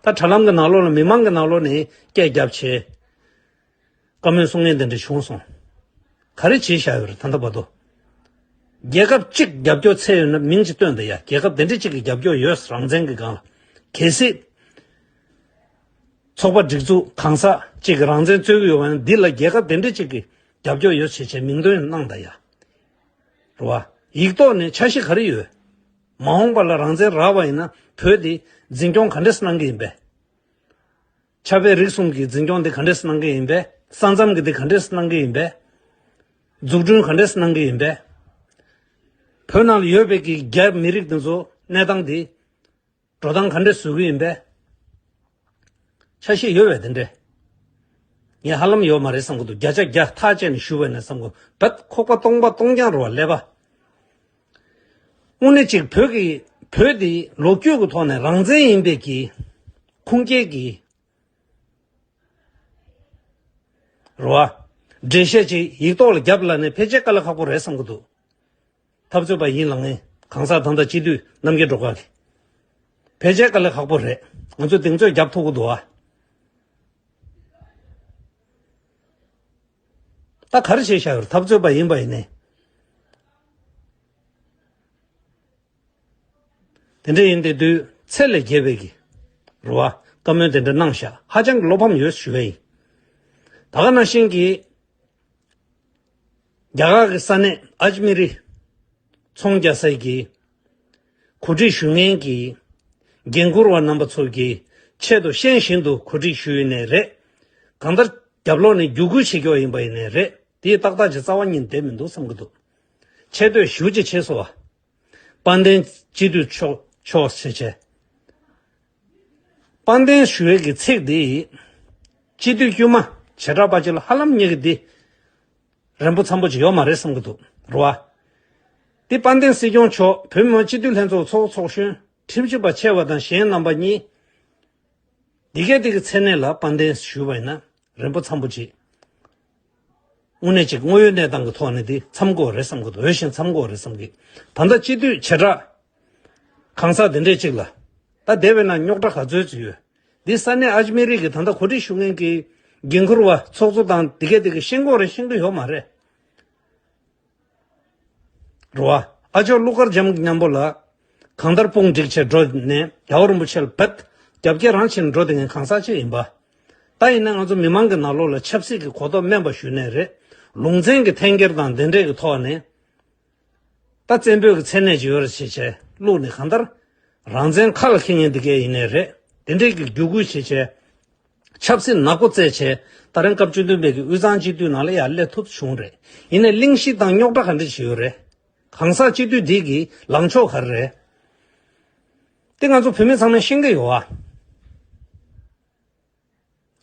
ད་དྲ་ལམ་གྱི་ནང་ལོགས་ལ་མི་མང་གི་ནང་ལོགས་ནས་སྐད་རྒྱབ་བྱས། བཀའ་མོལ་གསུང་མཁན་དེ་འདྲ་བྱུང་སོང་། ག་རེ་བྱས་བཞག་ཡོད་རེད་ད་ལྟ་བར་དུ། རྒྱལ་ཁབ་གཅིག་རྒྱབ་སྐྱོར་ཚད་ཡོད་ན་མིང་ཅིག་བཏོན་ད་ཡ། རྒྱལ་ཁབ་དེ་འདྲ་གཅིག་གི་རྒྱབ་སྐྱོར་ཡོད། རང་བཙན་གྱི་སྒང་ལ། གལ་སྲིད། ཚོགས་པ་སྒྲིག་འཛུགས་གང་ཟག་གཅིག་གིས་རང་བཙན་རྩོད་ཀྱི་ཡོད་པ་ན་འདི་ལ་རྒྱལ་ཁབ་དེ་འདྲ་གཅིག་གི་རྒྱབ་སྐྱོར་ཡོད་ཅེས་བྱས་མིང་འདོན་གནང་ད་ཡ། རེད་བ། ཡིག་ཐོག་ནས་འཆར་གཞི་ག་རེ་ཡོད། མ་འོངས་པ་ལ་རང་བཙན་རག་པ་ཡིན་ན་བོད་འདི་འཛིན་སྐྱོང་ག་འདྲས་གནང་གི་ཡིན་པས། ཕྱྭ་པའི་རིགས་གསུམ་གྱི་འཛིན་སྐྱོང་འདི་ག་འདྲས་གནང་གི་ཡིན་པས། ས་མཚམས་ཀྱི་འདི་ག་འདྲས་གནང་གི་ཡིན་པས། འཛུགས་སྐྲུན་ག་འདྲས་གནང་གི་ཡིན་པས། བོད་ནང་ལ་ཡོད་པའི་གི་རྒྱ་མི་རིགས་འདི་ཚོ་གནས་སྟངས་འདི་འགྲོ་སྟངས་ག་འདྲས་བཟོ་གི་ཡིན་པས། འཆར་གཞི་ཡོད་པས་དེ་འདྲས། ངས་ཧ་ལམ་ཡོད་མ་རེད་བསམ་གི་འདུག་བརྒྱ་ཆ་བརྒྱ་ཐག་བཅད་ནས་ཞུ་བས་ན་བསམ་གི་འདུག་བད་ཁོག་པ་སྟོང་པ་སྟོང་རྐྱང་རེད་བ་ཀླད་པ། དངོས་གནས་གཅིག་བོད་ཀྱི་བོད་འདི་ལོ་རྒྱུས་ཀྱི་ཐོག་ནས་རང་བཙན་ཡིན་པའི་གི་ཁུངས་སྐྱེལ་གྱི་རེད་བ། འགྲེལ་བཤད་ཅིག་ཡིག་ཐོག་ལ་རྒྱབ་ལ་ནས་ཕལ་ཆེར་དཀའ་ལས་ཁག་པོ་རེད་བསམ་གི་འདུག་འཐབ་རྩོད་པ་ཡིན་ལབ་མཁན་གང་ཟག་ད་ལྟ་སྤྱི་འཐུས་རྣམ་རྒྱལ་སྒྲོལ་དཀར་གྱིས། ཕལ་ཆེར་དཀའ་ལས་ཁག་པོ་རེད། ང་ཚོས་གདེང་ཚོད་རྒྱབ་ཐུབ་ཀྱི་འདུག་ཨ། ད་ག་རེ་བྱས་བཞག་ཡོད་རེད། འཐབ་རྩོད་པ་ཡིན་པ་ཡིན་ནའི། དེ་འདྲ་ཡིན་དེ་དུས་ཚད་ལས་བརྒལ་བའི་གི་རེད་བ། བཀའ་མོལ་དེ་འདྲ་གནང་ཤག་ཧ་ཅང་གི་བློ་ཕམ་ཡོད་ཞུ་བ་ཡིན། ད་ག་ནང་བཞིན་གྱི་རྒྱ་གར་གྱི་ས་གནས་ཨཇ་མི་རི་ཚོང་རྒྱག་སའི་གི་གོ་སྒྲིག་ཞུ་མཁན་གྱི་འགན་འཁུར་བ་རྣམ་པ་ཚོ་གི་ཆེད་དུ་ཤེས་བཞིན་དུ་གོ་སྒྲིག་ཞུས་ཡོད་ནའི་རེད། གང་ལྟར་རྒྱབ་ལོགས་ནས་བརྒྱུད་སྐུལ་བྱེད་ཀྱི་ཡིན་པ་ཡིན་ནའི་རེད། དེའི་ཏག་ཏག་ཅིག་རྩ་བ་ཉིད་བསྡད་མི་འདུག་བསམ་གྱི་འདུག་ཆེ་བསྟོད་ཞེ་པོ་ཅིག་བྱས་སོང་བ། དཔལ་ལྡན་སྤྱི་འཐུས་མཆོག་མཆོག་ཟེར་བྱས། དཔལ་ལྡན་ཞུ་ཡས་ཀྱི་ཚིག་འདི་སྤྱི་འཐུས་དཀྱུས་མ་བྱེ་བྲག་པ་ཅིག་ལ་ཧ་ལམ་ཉེ་གི་འདི་རན་པོ་འཚམ་པོ་ཅིག་ཡོད་མ་རེད་བསམ་གྱི་འདུག་རེད་བ། འདི་དཔལ་ལྡན་སྲིད་སྐྱོང་མཆོག་བོད་མི་མང་སྤྱི་འཐུས་ལྷན་ཚོགས་ཚོགས་ཚོགས་གཞོན་ཁྲིམས་ཞིབ་པ་ཆེ་བ་དང་གཞན་རྣམ་པ་གཉིས། འདི་གས་འདི་གི་མཚན་གནས་ལ་དཔལ་ལྡན་ཞུས་པ་ཡིན་ན་རན་པོ་འཚམ་པོ་ཅིག་དངོས་གནས་ཅིག་དངོས་ཡོད་གནས་སྟངས་ཀྱི་ཐོག་ནས་འདི་འཚམ་དགོས་རེད་བསམ་གྱི་འདུག་འོས་ཤིང་འཚམ་དགོས་རེད་བསམ་གྱི། ད་ལྟ་སྤྱི་འཐུས་བྱེ་བྲག་གང་ཟག་འདི་འདྲས་ཅིག་ལ། ད་སྡེ་བའི་ནང་རྙོག་དྲ་ག་ཚོད་ཅིག་ཡོད། འདི་ས་གནས་ཨཇ་མི་རི་གི་ད་ལྟ་གོ་སྒྲིག་ཞུ་མཁན་གྱི་འགན་འཁུར་བ་ཚོགས་གཙོ་དང་འདི་གས་འདི་གས་ཤེས་ཀྱི་ཡོད་རེད་ཤེས་ཀྱི་ཡོད་མ་རེད། རེད་བ། ཨ་ཅོག་ཀླུ་མཁར་བྱམས་ཀྱི་མཉམ་པོ་ལ། གང་ལྟར་དཔུང་བསྒྲིགས་བྱས་འགྲོ་ནས་རྒྱལ་བ་རིན་པོ་ཆེ་ལ་བེད་རྒྱབ་སྐྱེལ་རང་བྱས་ནས་འགྲོ་བསྡད་མཁན་གང་ཟག་ཅིག་ཡིན་པ། ད་ཡིན་ན་ང་ཚོ་མི་མང་གི་ནང་ལོགས་ལ་ཆབ་སྲིད་ཀྱི་གོ་རྟོགས་དམན་པ་ཞུས་ནའི་རེད། ལུང་ཚན་གྱི་འཐེན་འཁྱེར་དང་དེ་འདྲས་ཀྱི་ཐོག་ནས། ད་བཙན་པོའི་གི་མཚན་གནས་ཅིག་ཡོད་རེད་ཅེས་བྱས་བླུགས་ནས་གང་ལྟར། རང་བཙན་ཁ་ལ་འཁྱེར་མཁན་འདི་གས་ཡིན་ནའི་རེད། དེ་འདྲས་ཀྱི་བརྒྱུད་སྐུལ་བྱས་བྱས། ཆབ་སྲིད་ནག་པོ་རྩེད་བྱས་ད་རིང་སྐབས་བཅུ་བདུན་པའི་གི་དབུས་གཙང་སྤྱི་འཐུས་ནང་ལ་ཡར་སླེབས་ཐུབ་བྱུང་རེད། ཡིན་ནའི་གླེང་གཞི་དང་རྙོག་དྲ་ག་འདྲ་ཞིག་ཡོད་རེད། གང་ཟག་སྤྱི་འཐུས་འདི་གི་ལངས་ཕྱོགས་ག་རེ་རེད། དེ་ང་ཚོ་བོད་མི་ཚང་མས་ཤེས་ཀྱི་ཡོད་ཨ།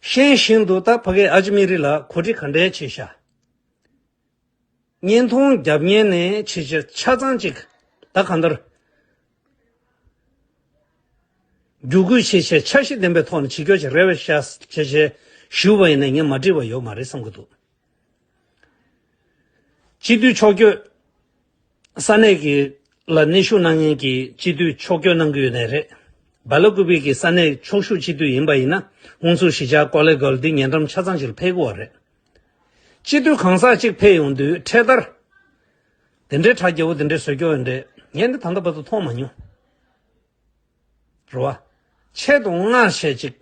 ཤེས་བཞིན་དུ་ད་ཕ་གིའི་ཨ་ཅི་མི་རི་ལ་གོ་སྒྲིག་ག་འདྲས་བྱས་ཤག་བརྙན་ཐུང་རྒྱབ་བརྙན་ནས་ཆེ་ཆེ་ཆ་ཚང་ཅིག་ད་གང་ལྟར་བརྒྱུད་སྐུལ་བྱེད་ཆེད་འཆར་གཞི་ལྡན་པའི་ཐོག་ནས་བྱེད་རྒྱུ་ཅིག་རེད་བས་ཤག་ཆེ་ཆེ་ཞུ་བ་ཡིན་ན་ངས་མ་འགྲིག་པ་ཡོད་མ་རེད་བསམ་གྱི་འདུག་སྤྱི་འཐུས་ཕྱོགས་བསྐྱོད་ས་གནས་ཀྱི་ལ་གནས་བཞུགས་གནང་མཁན་གྱི་སྤྱི་འཐུས་ཕྱོགས་བསྐྱོད་གནང་གི་ཡོད་ནའི་རེད། སྦེ་ལ་ཀུ་པེ་གི་ས་གནས་ཕྱོགས་བཞུགས་སྤྱི་འཐུས་ཡིན་པ་ཡིན་ན་དབུ་འཛུགས་གཞིས་ཆགས་ཀོ་ལེ་གྷལ་འདི་ཉེ་འགྲམ་ཆ་ཚང་ཅིག་ལ་ཕེབས་དགོས་པ་རེད། སྤྱི་འཐུས་གང་ཟག་ཅིག་ཕེབས་ཡོང་དུས་འཕྲེད་དར། དེ་འདྲའི་གྲ་རྒྱས་པོ་དེ་འདྲའི་བཟོ་སྐྱོ་ཡོད་འདྲེ་ངས་འདི་ད་ལྟ་བར་དུ་མཐོང་མ་མྱོང་། རེད་བ། ཆེད་དུ་སྔར་བྱས་ཅིག་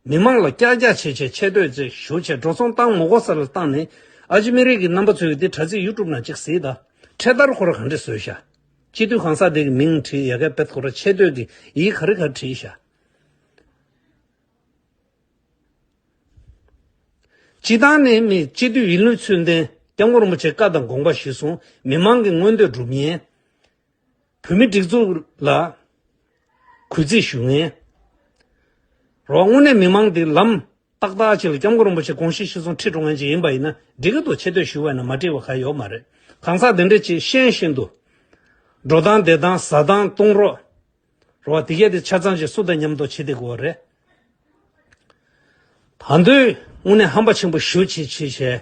མི་མང་ལ་ཀྱག་ཀྱག་བྱས་བྱས་ཆེ་བསྟོད་ཅིག་ཞུ་བྱས་འགྲོ་སོང་བཏང་མ་དགོས་ས་ལ་བཏང་ནས་ཨ་ཅི་མི་རིགས་ཀྱི་རྣམ་པ་ཚོས་འདི་དྲ་ཚིགས་ཡུ་ཊུབ་ནང་ཅིག་གཟིགས་ད། འཕྲེད་དར་ཁོ་ར་ག་འདྲས་བཟོས་ཤག་སྤྱི་འཐུས་གང་ཟག་དེ་གི་མིང་བྲིས་ཡ་གའི་བེད་ཁོ་ར་ཆེ་བསྟོད་ཀྱི་ཡིག་ག་རེ་ག་རེ་བྲིས་ཤག་སྤྱི་བཏང་ནས་མི་སྤྱི་འཐུས་ཡིན་ལུགས་ཚུལ་ལྡན་སྐྱབས་མགོན་རིན་པོ་ཆེ་བཀའ་དང་དགོངས་པ་གཞིར་བཟུང་མི་མང་གི་མངོན་འདོད་སྒྲུབ་མཁན། བོད་མི་སྒྲིག་འཛུགས་ལ་གུས་བརྩི་ཞུ་མཁན། རོགས་དངོས་གནས་མི་མང་འདི་ལམ་ཏག་ཏག་ཅིག་ལ་སྐྱབས་མགོན་རིན་པོ་ཆེ་དགོངས་གཞི་གཞིར་བཟུང་ཁྲིད་འགྲོ་མཁན་ཅིག་ཡིན་པ་ཡིན་ན་འགྲིག་གི་འདུག་ཆེ་བསྟོད་ཞུ་བ་ཡིན་ན་མ་འགྲིག་པ་ག་ཡོད་མ་རེད། གང་ཟག་འདི་འདྲས་ཅིག་ཤེས་བཞིན་དུ། འགྲོ་སྟངས་བསྡད་སྟངས་ཟ་སྟངས་བཏུང་རོགས། རོ་བ་དེ་གས་དེ་ཆ་ཚང་ཞིག་སུ་དང་མཉམ་དུ་བྱེད་དེ་དགོས་རེད། ད་དུང་དངོས་གནས་ཧམ་པ་ཆེན་པོ་ཞུ་བྱེད་བྱེད་བྱས།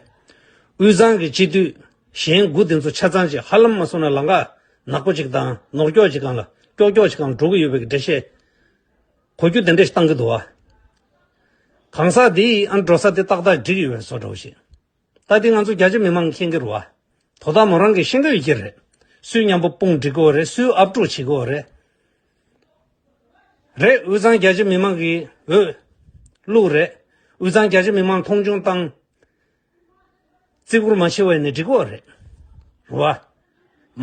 དབུས་གཙང་གི་སྤྱི་འཐུས་གཞན་དགུ་དེ་ཚོ་ཆ་ཚང་ཞིག་ཧ་ལམ་མ་སོང་ན་ལམ་ཁ་ནག་པོ་ཅིག་དང་ནོར་སྐྱོག་ཅིག་སྒང་ལ་ཀྱོག་ཀྱོག་ཅིག་སྒང་ལ་འགྲོ་གི་ཡོད་པའི་འགྲེལ་བཤད་གོ་རྒྱུ་དེ་འདྲ་ཞིག་བཏང་གི་འདུག་བ། གང་ཟག་དེ་ཡིས་ཨ་འགྲོ་ས་དེ་ཏག་ཏག་འགྲིག་ཡོད་པའི་བཟོ་འདྲ་བོ་ཞིག་ད་དེ་ང་ཚོ་རྒྱ་ཆེ་མི་མང་མཁྱེན་གྱི་རེད་བ། དོ་བདག་མོ་རང་གིས་ཤེས་ཀྱི་ཡོད་ཀྱི་རེད། སུའི་མཉམ་པོ་དཔུང་སྒྲིག་དགོས་རེད། སུའི་ཨབ་ཕྲུག་བྱེད་དགོས་རེད། རེད། དབུས་གཙང་རྒྱ་ཆེ་མི་མང་གིས་འོས་བླུགས་རེད། དབུས་གཙང་རྒྱ་ཆེ་མི་མང་མཐོང་ཆུང་བཏང་། བརྩི་བཀུར་མ་བྱས་པ་ཡིན་ན་འགྲིག་གི་རེད། རེད་བ།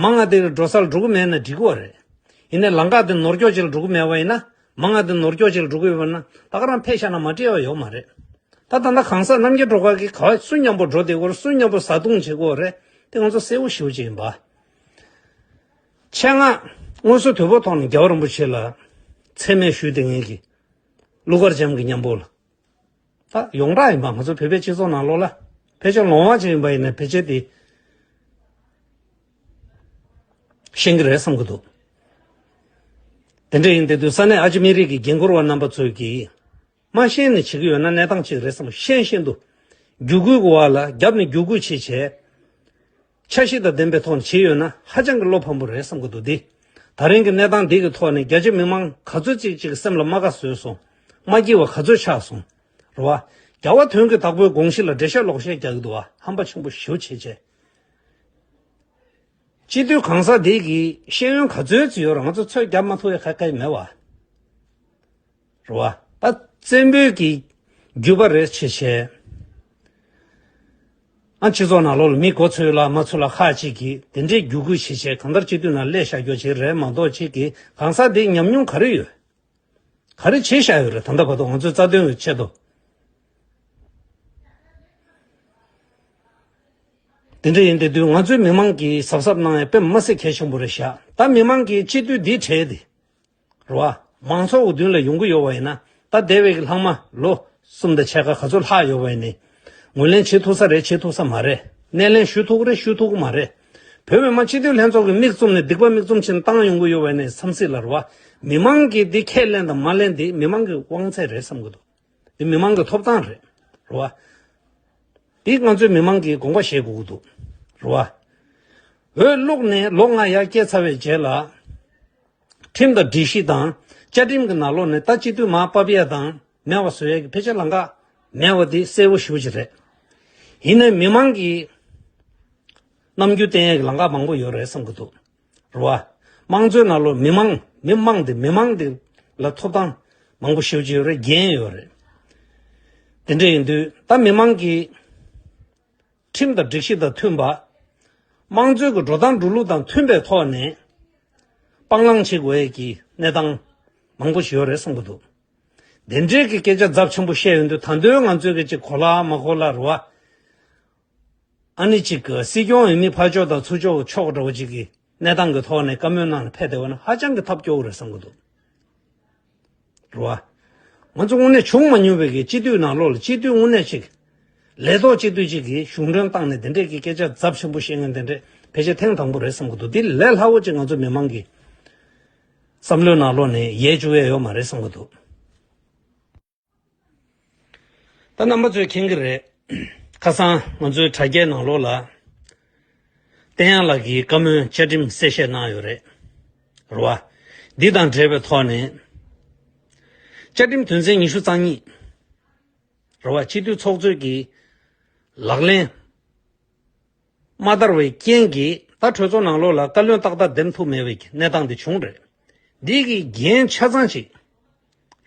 མང་ང་དེ་འགྲོ་སར་འགྲོ་གི་མེད་ན་འགྲིག་གི་རེད། ཡིན་ནའི་ལམ་ཁ་དེ་ནོར་སྐྱོག་ཅིག་ལ་འགྲོ་གི་མེད་པ་ཡིན་ན་མང་ང་དེ་ནོར་སྐྱོག་ཅིག་ལ་འགྲོ་གི་ཡོད་པ་ན་ད་ག་རང་ཕེབས་ཤག་ན་མ་སྤྲད་པ་ཡོད་མ་རེད། ད་ད་ལྟ་གང་ཟག་རྣམ་རྒྱལ་སྒྲོལ་དཀར་གྱིས་ག་བ་སུ་མཉམ་པོ་འགྲོ་བསྡད་ཀྱི་ཡོད་རེད། སུ་མཉམ་པོ་བཟའ་བཏུང་བྱེད་ཀྱི་ཡོད་རེད། དེ་ང་ཚོ་གསལ་པོ་ཞེ་པོ་ཅིག་ཡིན་པ། ཆེད་མངགས་དངོས་སུ་དུས་བབ་ཐོག་ནས་རྒྱལ་བ་རིན་པོ་ཆེ་ལ་མཚན་སྨད་ཞུས་བསྡད་མཁན་གྱི་ཀླུ་མཁར་བྱམས་ཀྱི་མཉམ་པོ་ལ། ད་ཡོངས་གྲགས་ཡིན་པ་ང་ཚོ་བོད་པའི་སྤྱི་ཚོགས་ནང་ལོགས་ལ་ཕལ་ཆེར་ལོང་བ་ཅིག་ཡིན་པ་ཡིན་ན་ཕལ་ཆེར་དེ་ཤེས་ཀྱི་རེད་བསམ་གྱི་འདུག་དེ་འདྲ་ཡིན་དེ་དུས་ས་གནས་ཨ་ཅི་མི་རིགས་ཀྱི་འགན་འཁུར་བ་རྣམ་པ་ཚོས་ཀྱིས། མ་ཤེས་ནས་བྱེད་ཀྱི་ཡོད་ན་གནས་སྟངས་གཅིག་རེད་བསམ། ཤེས་བཞིན་དུ་བརྒྱུད་སྐུལ་གྱི་བར་ལ་རྒྱབ་ནས་བརྒྱུད་སྐུལ་བྱེད་བྱས། འཆར་གཞི་དང་ལྡན་པའི་ཐོག་ནས་བྱེད་ཡོད་ན་ཧ་ཅང་གི་བློ་ཕམ་པོ་རེད་བསམ་གྱི་འདུག་འདི་ད་རིང་གི་གནས་སྟངས་འདི་གི་ཐོག་ནས་རྒྱ་ཆེ་མི་མང་ག་ཚོད་ཅིག་ཅིག་སེམས་ལ་རྨ་ཁ་བཟོས་སོང་། མ་སྐྱིད་པ་ག་ཚོད་ཆགས་སོང་། རེད་བ། རྒྱལ་བ་དོན་གྱི་བདག་པོའི་དགོངས་གཞི་ལ་འགྲེལ་བཤད་ལོག་བཤད་རྒྱག་གི་འདུག་བ། ཧམ་པ་ཆེན་པོ་ཞེ་པོ་བྱེད་བྱས། སྤྱི་འཐུས་གང་ཟག་འདི་གིས་ཤེས་ཡོན་ག་ཚོད་ཅིག་ཡོད་རེད། ང་ཚོ་ཚོད་རྒྱག་མ་ཐུབ་ཡ་ག་གེ་མེད་བ། རེད་བ། ད་བཙན་པོའི་གི་རྒྱུད་པ་རེད་བྱས་བྱས། ཨ་སྤྱི་ཚོགས་ནང་ལོགས་ལ་མི་མགོ་ཚོས་ལ་མ་ཚོས་ལ་ཁག་ཅིག་གིས་དེ་འདྲའི་རྒྱུད་སྐུལ་བྱས་བྱས་གང་ལྟར་སྤྱི་འཐུས་ནང་སླེབས་བཞག་རྒྱུ་ཅིག་རེད་མ་གཏོགས་ཅིག་གིས་གང་ཟག་འདིའི་ཉམས་མྱོང་ག་རེ་ཡོད། ག་རེ་བྱས་བཞག་ཡོད་རེད། ད་ལྟ་བར་དུ་ང་ཚོའི་རྩ་དོན་གྱི་ཆེད་དུ། དེ་འདྲ་ཡིན་དེ་དུས་ང་ཚོའི་མི་མང་གིས་གཟབ་གཟབ་གནང་ཡ་དཔེ་མ་སྲིད་གལ་ཆེན་པོ་རེད་ཤག་ད་མི་མང་གིས་སྤྱི་འཐུས་འདི་གྲས་དེ། རེད་བ། མང་ཚོགས་ཀྱི་མདུན་ལ་ཡོང་གི་ཡོད་པ་ཡིན་ན། ད་འདས་པའི་གི་ལྷག་མ་ལོ་གསུམ་དང་ཕྱེད་ཀ་ག་ཚོད་ལྷག་ཡོད་པ་ཡིན་ནའི། ངོས་ལེན་བྱེད་ཐུབ་ས་རེད། བྱེད་ཐུབ་ས་མ་རེད། སྣེ་ལེན་ཞུ་ཐུབ་ཀྱི་རེད། ཞུ་ཐུབ་ཀྱི་མ་རེད། བོད་མི་མང་སྤྱི་འཐུས་ལྷན་ཚོགས་ཀྱི་མིག་བཙུམ་ནས་སྡིག་པ་མིག་བཙུམ་བྱས་ནས་བཏང་ཡོང་གི་ཡོད་པ་ཡིན་ནའི་བསམ་སྲིད་ལ། རེད་བ། མི་མང་གིས་འདི་ཁས་ལེན་དང་མ་ལེན་དེ་མི་མང་གི་དབང་ཚད་རེད་བསམ་གྱི་འདུག་འདི་མི་མང་གི་ཐོབ་ཐང་རེད། རེད་བ། འདི་ང་ཚོའི་མི་མང་གིས་དགོངས་པ་བཞེས་དགོས་ཀྱི་འདུག་རེད་བ། འོས་བླུགས་ནས་ལོ་ལྔ་ཡར་སྐྱེལ་ཚར་བའི་རྗེས་ལ། ཁྲིམས་དང་སྒྲིག་གཞི་དང་བཅའ་ཁྲིམས་ཀྱི་ནང་ལོགས་ནས་ད་སྤྱི་འཐུས་མར་ཕབ་ཡས་དང་མེད་པ་བཟོ་ཡས་ཀྱི་ཕལ་ཆེར་ལམ་ཁ་མེད་པ་འདི་གསལ་པོ་ཞེ་པོ་ཅིག་རེད། ཡིན་ནའི་མི་མང་གིས་རྣམ་འགྱུར་བསྟན་ཡས་ཀྱི་ལམ་ཁ་མང་པོ་ཡོད་རེད་བསམ་གྱི་འདུག་རེད་བ། དམངས་གཙོའི་ནང་ལོགས་མི་མང་མི་མང་དེ་མི་མང་དེ་ལ་ཐོབ་ཐང་མང་པོ་ཞེ་པོ་ཅིག་ཡོད་རེད། འགན་ཡོད་རེད། དེ་འདྲ་ཡིན་དུས་ད་མི་མང་གིས་ཁྲིམས་དང་སྒྲིག་གཞི་དང་མཐུན་པ། དམངས་གཙོའི་གི་འགྲོ་སྟངས་འགྲོ་ལུགས་དང་མཐུན་པའི་ཐོག་ནས་སྤང་བླང་བྱེད་དགོས་ཡས་ཀྱི་གནས་སྟངས་མང་པོ་ཞིག་ཡོད་རེད་བསམ་གྱི་འདུག་དེ་འདྲའི་གི་སྐད་ཆ་ཚབས་ཆེན་པོ་བཤད་ཡོང་དུས་ད་དུང་ང་ཚོའི་གི་ཅིག་གོ་ལ་མ་གོ་ལ་རེད་བ། ཨ་ནི་ཅིག་གི་སྲིད་སྐྱོང་འོས་མི་ཕར་ཕྱོགས་དང་ཚུར་ཕྱོགས་ཕྱོགས་འདྲ་བོ་ཅིག་གི་གནས་སྟངས་ཀྱི་ཐོག་ནས་བཀའ་མོལ་གནང་ནས་ཕེབས་བསྡད་པ་ན་ཧ་ཅང་གི་ཐབས་སྐྱོ་བོ་རེད་བསམ་གྱི་འདུག་རེད་བ། ང་ཚོ་དངོས་གནས་བྱུང་མ་མྱོང་བའི་གི་སྤྱི་འཐུས་ནང་ལོགས་ལ་སྤྱི་འཐུས་དངོས་གནས་ཅིག་ལས་ཐོག་སྤྱི་འཐུས་ཅིག་གིས་གཞུང་གྲོན་བཏང་ནས་དེ་འདྲས་ཀྱི་སྐད་ཆ་ཚབས་ཆེན་པོ་བཤད་མཁན་དེ་འདྲས་ཕལ་ཆེར་ཐེངས་དང་པོ་རེད་བསམ་གྱི་འདུག་འདི་ལས་སླ་བོ་ཅིག་ང་ཚོ་མི་མང་གི་བསམ་བློའི་ནང་ལོགས་ནས་ཡལ་བཅུག་ཡས་ཡོད་མ་རེད་བསམ་གྱི་འདུག་ད་རྣམ་པ་ཚོས་མཁྱེན་གྱི་རེད། ཁ་སང་ང་ཚོའི་དྲ་རྒྱའི་ནང་ལོགས་ལ། བསྟན་དབྱངས་ལགས་ཀྱིས་བཀའ་མོལ་བཅའ་ཁྲིམས་གསལ་བཤད་གནང་ཡོད་རེད། རེད་བ། འདི་དང་འབྲེལ་བའི་ཐོག་ནས། བཅའ་ཁྲིམས་དོན་ཚན་ཉི་ཤུ་རྩ་གཉིས། རེད་བ། སྤྱི་འཐུས་ཚོགས་གཙོས་ཀྱི་ལག་ལེན་མ་བསྟར་བའི་རྐྱེན་གྱིས་ད་གྲོས་ཚོགས་ནང་ལོགས་ལ་བཀའ་བློན་ཏག་ཏག་འདེམས་ཐུབ་མེད་པའི་གནས་སྟངས་འདི་བྱུང་རེད། འདི་གི་འགན་ཆ་ཚང་ཅིག་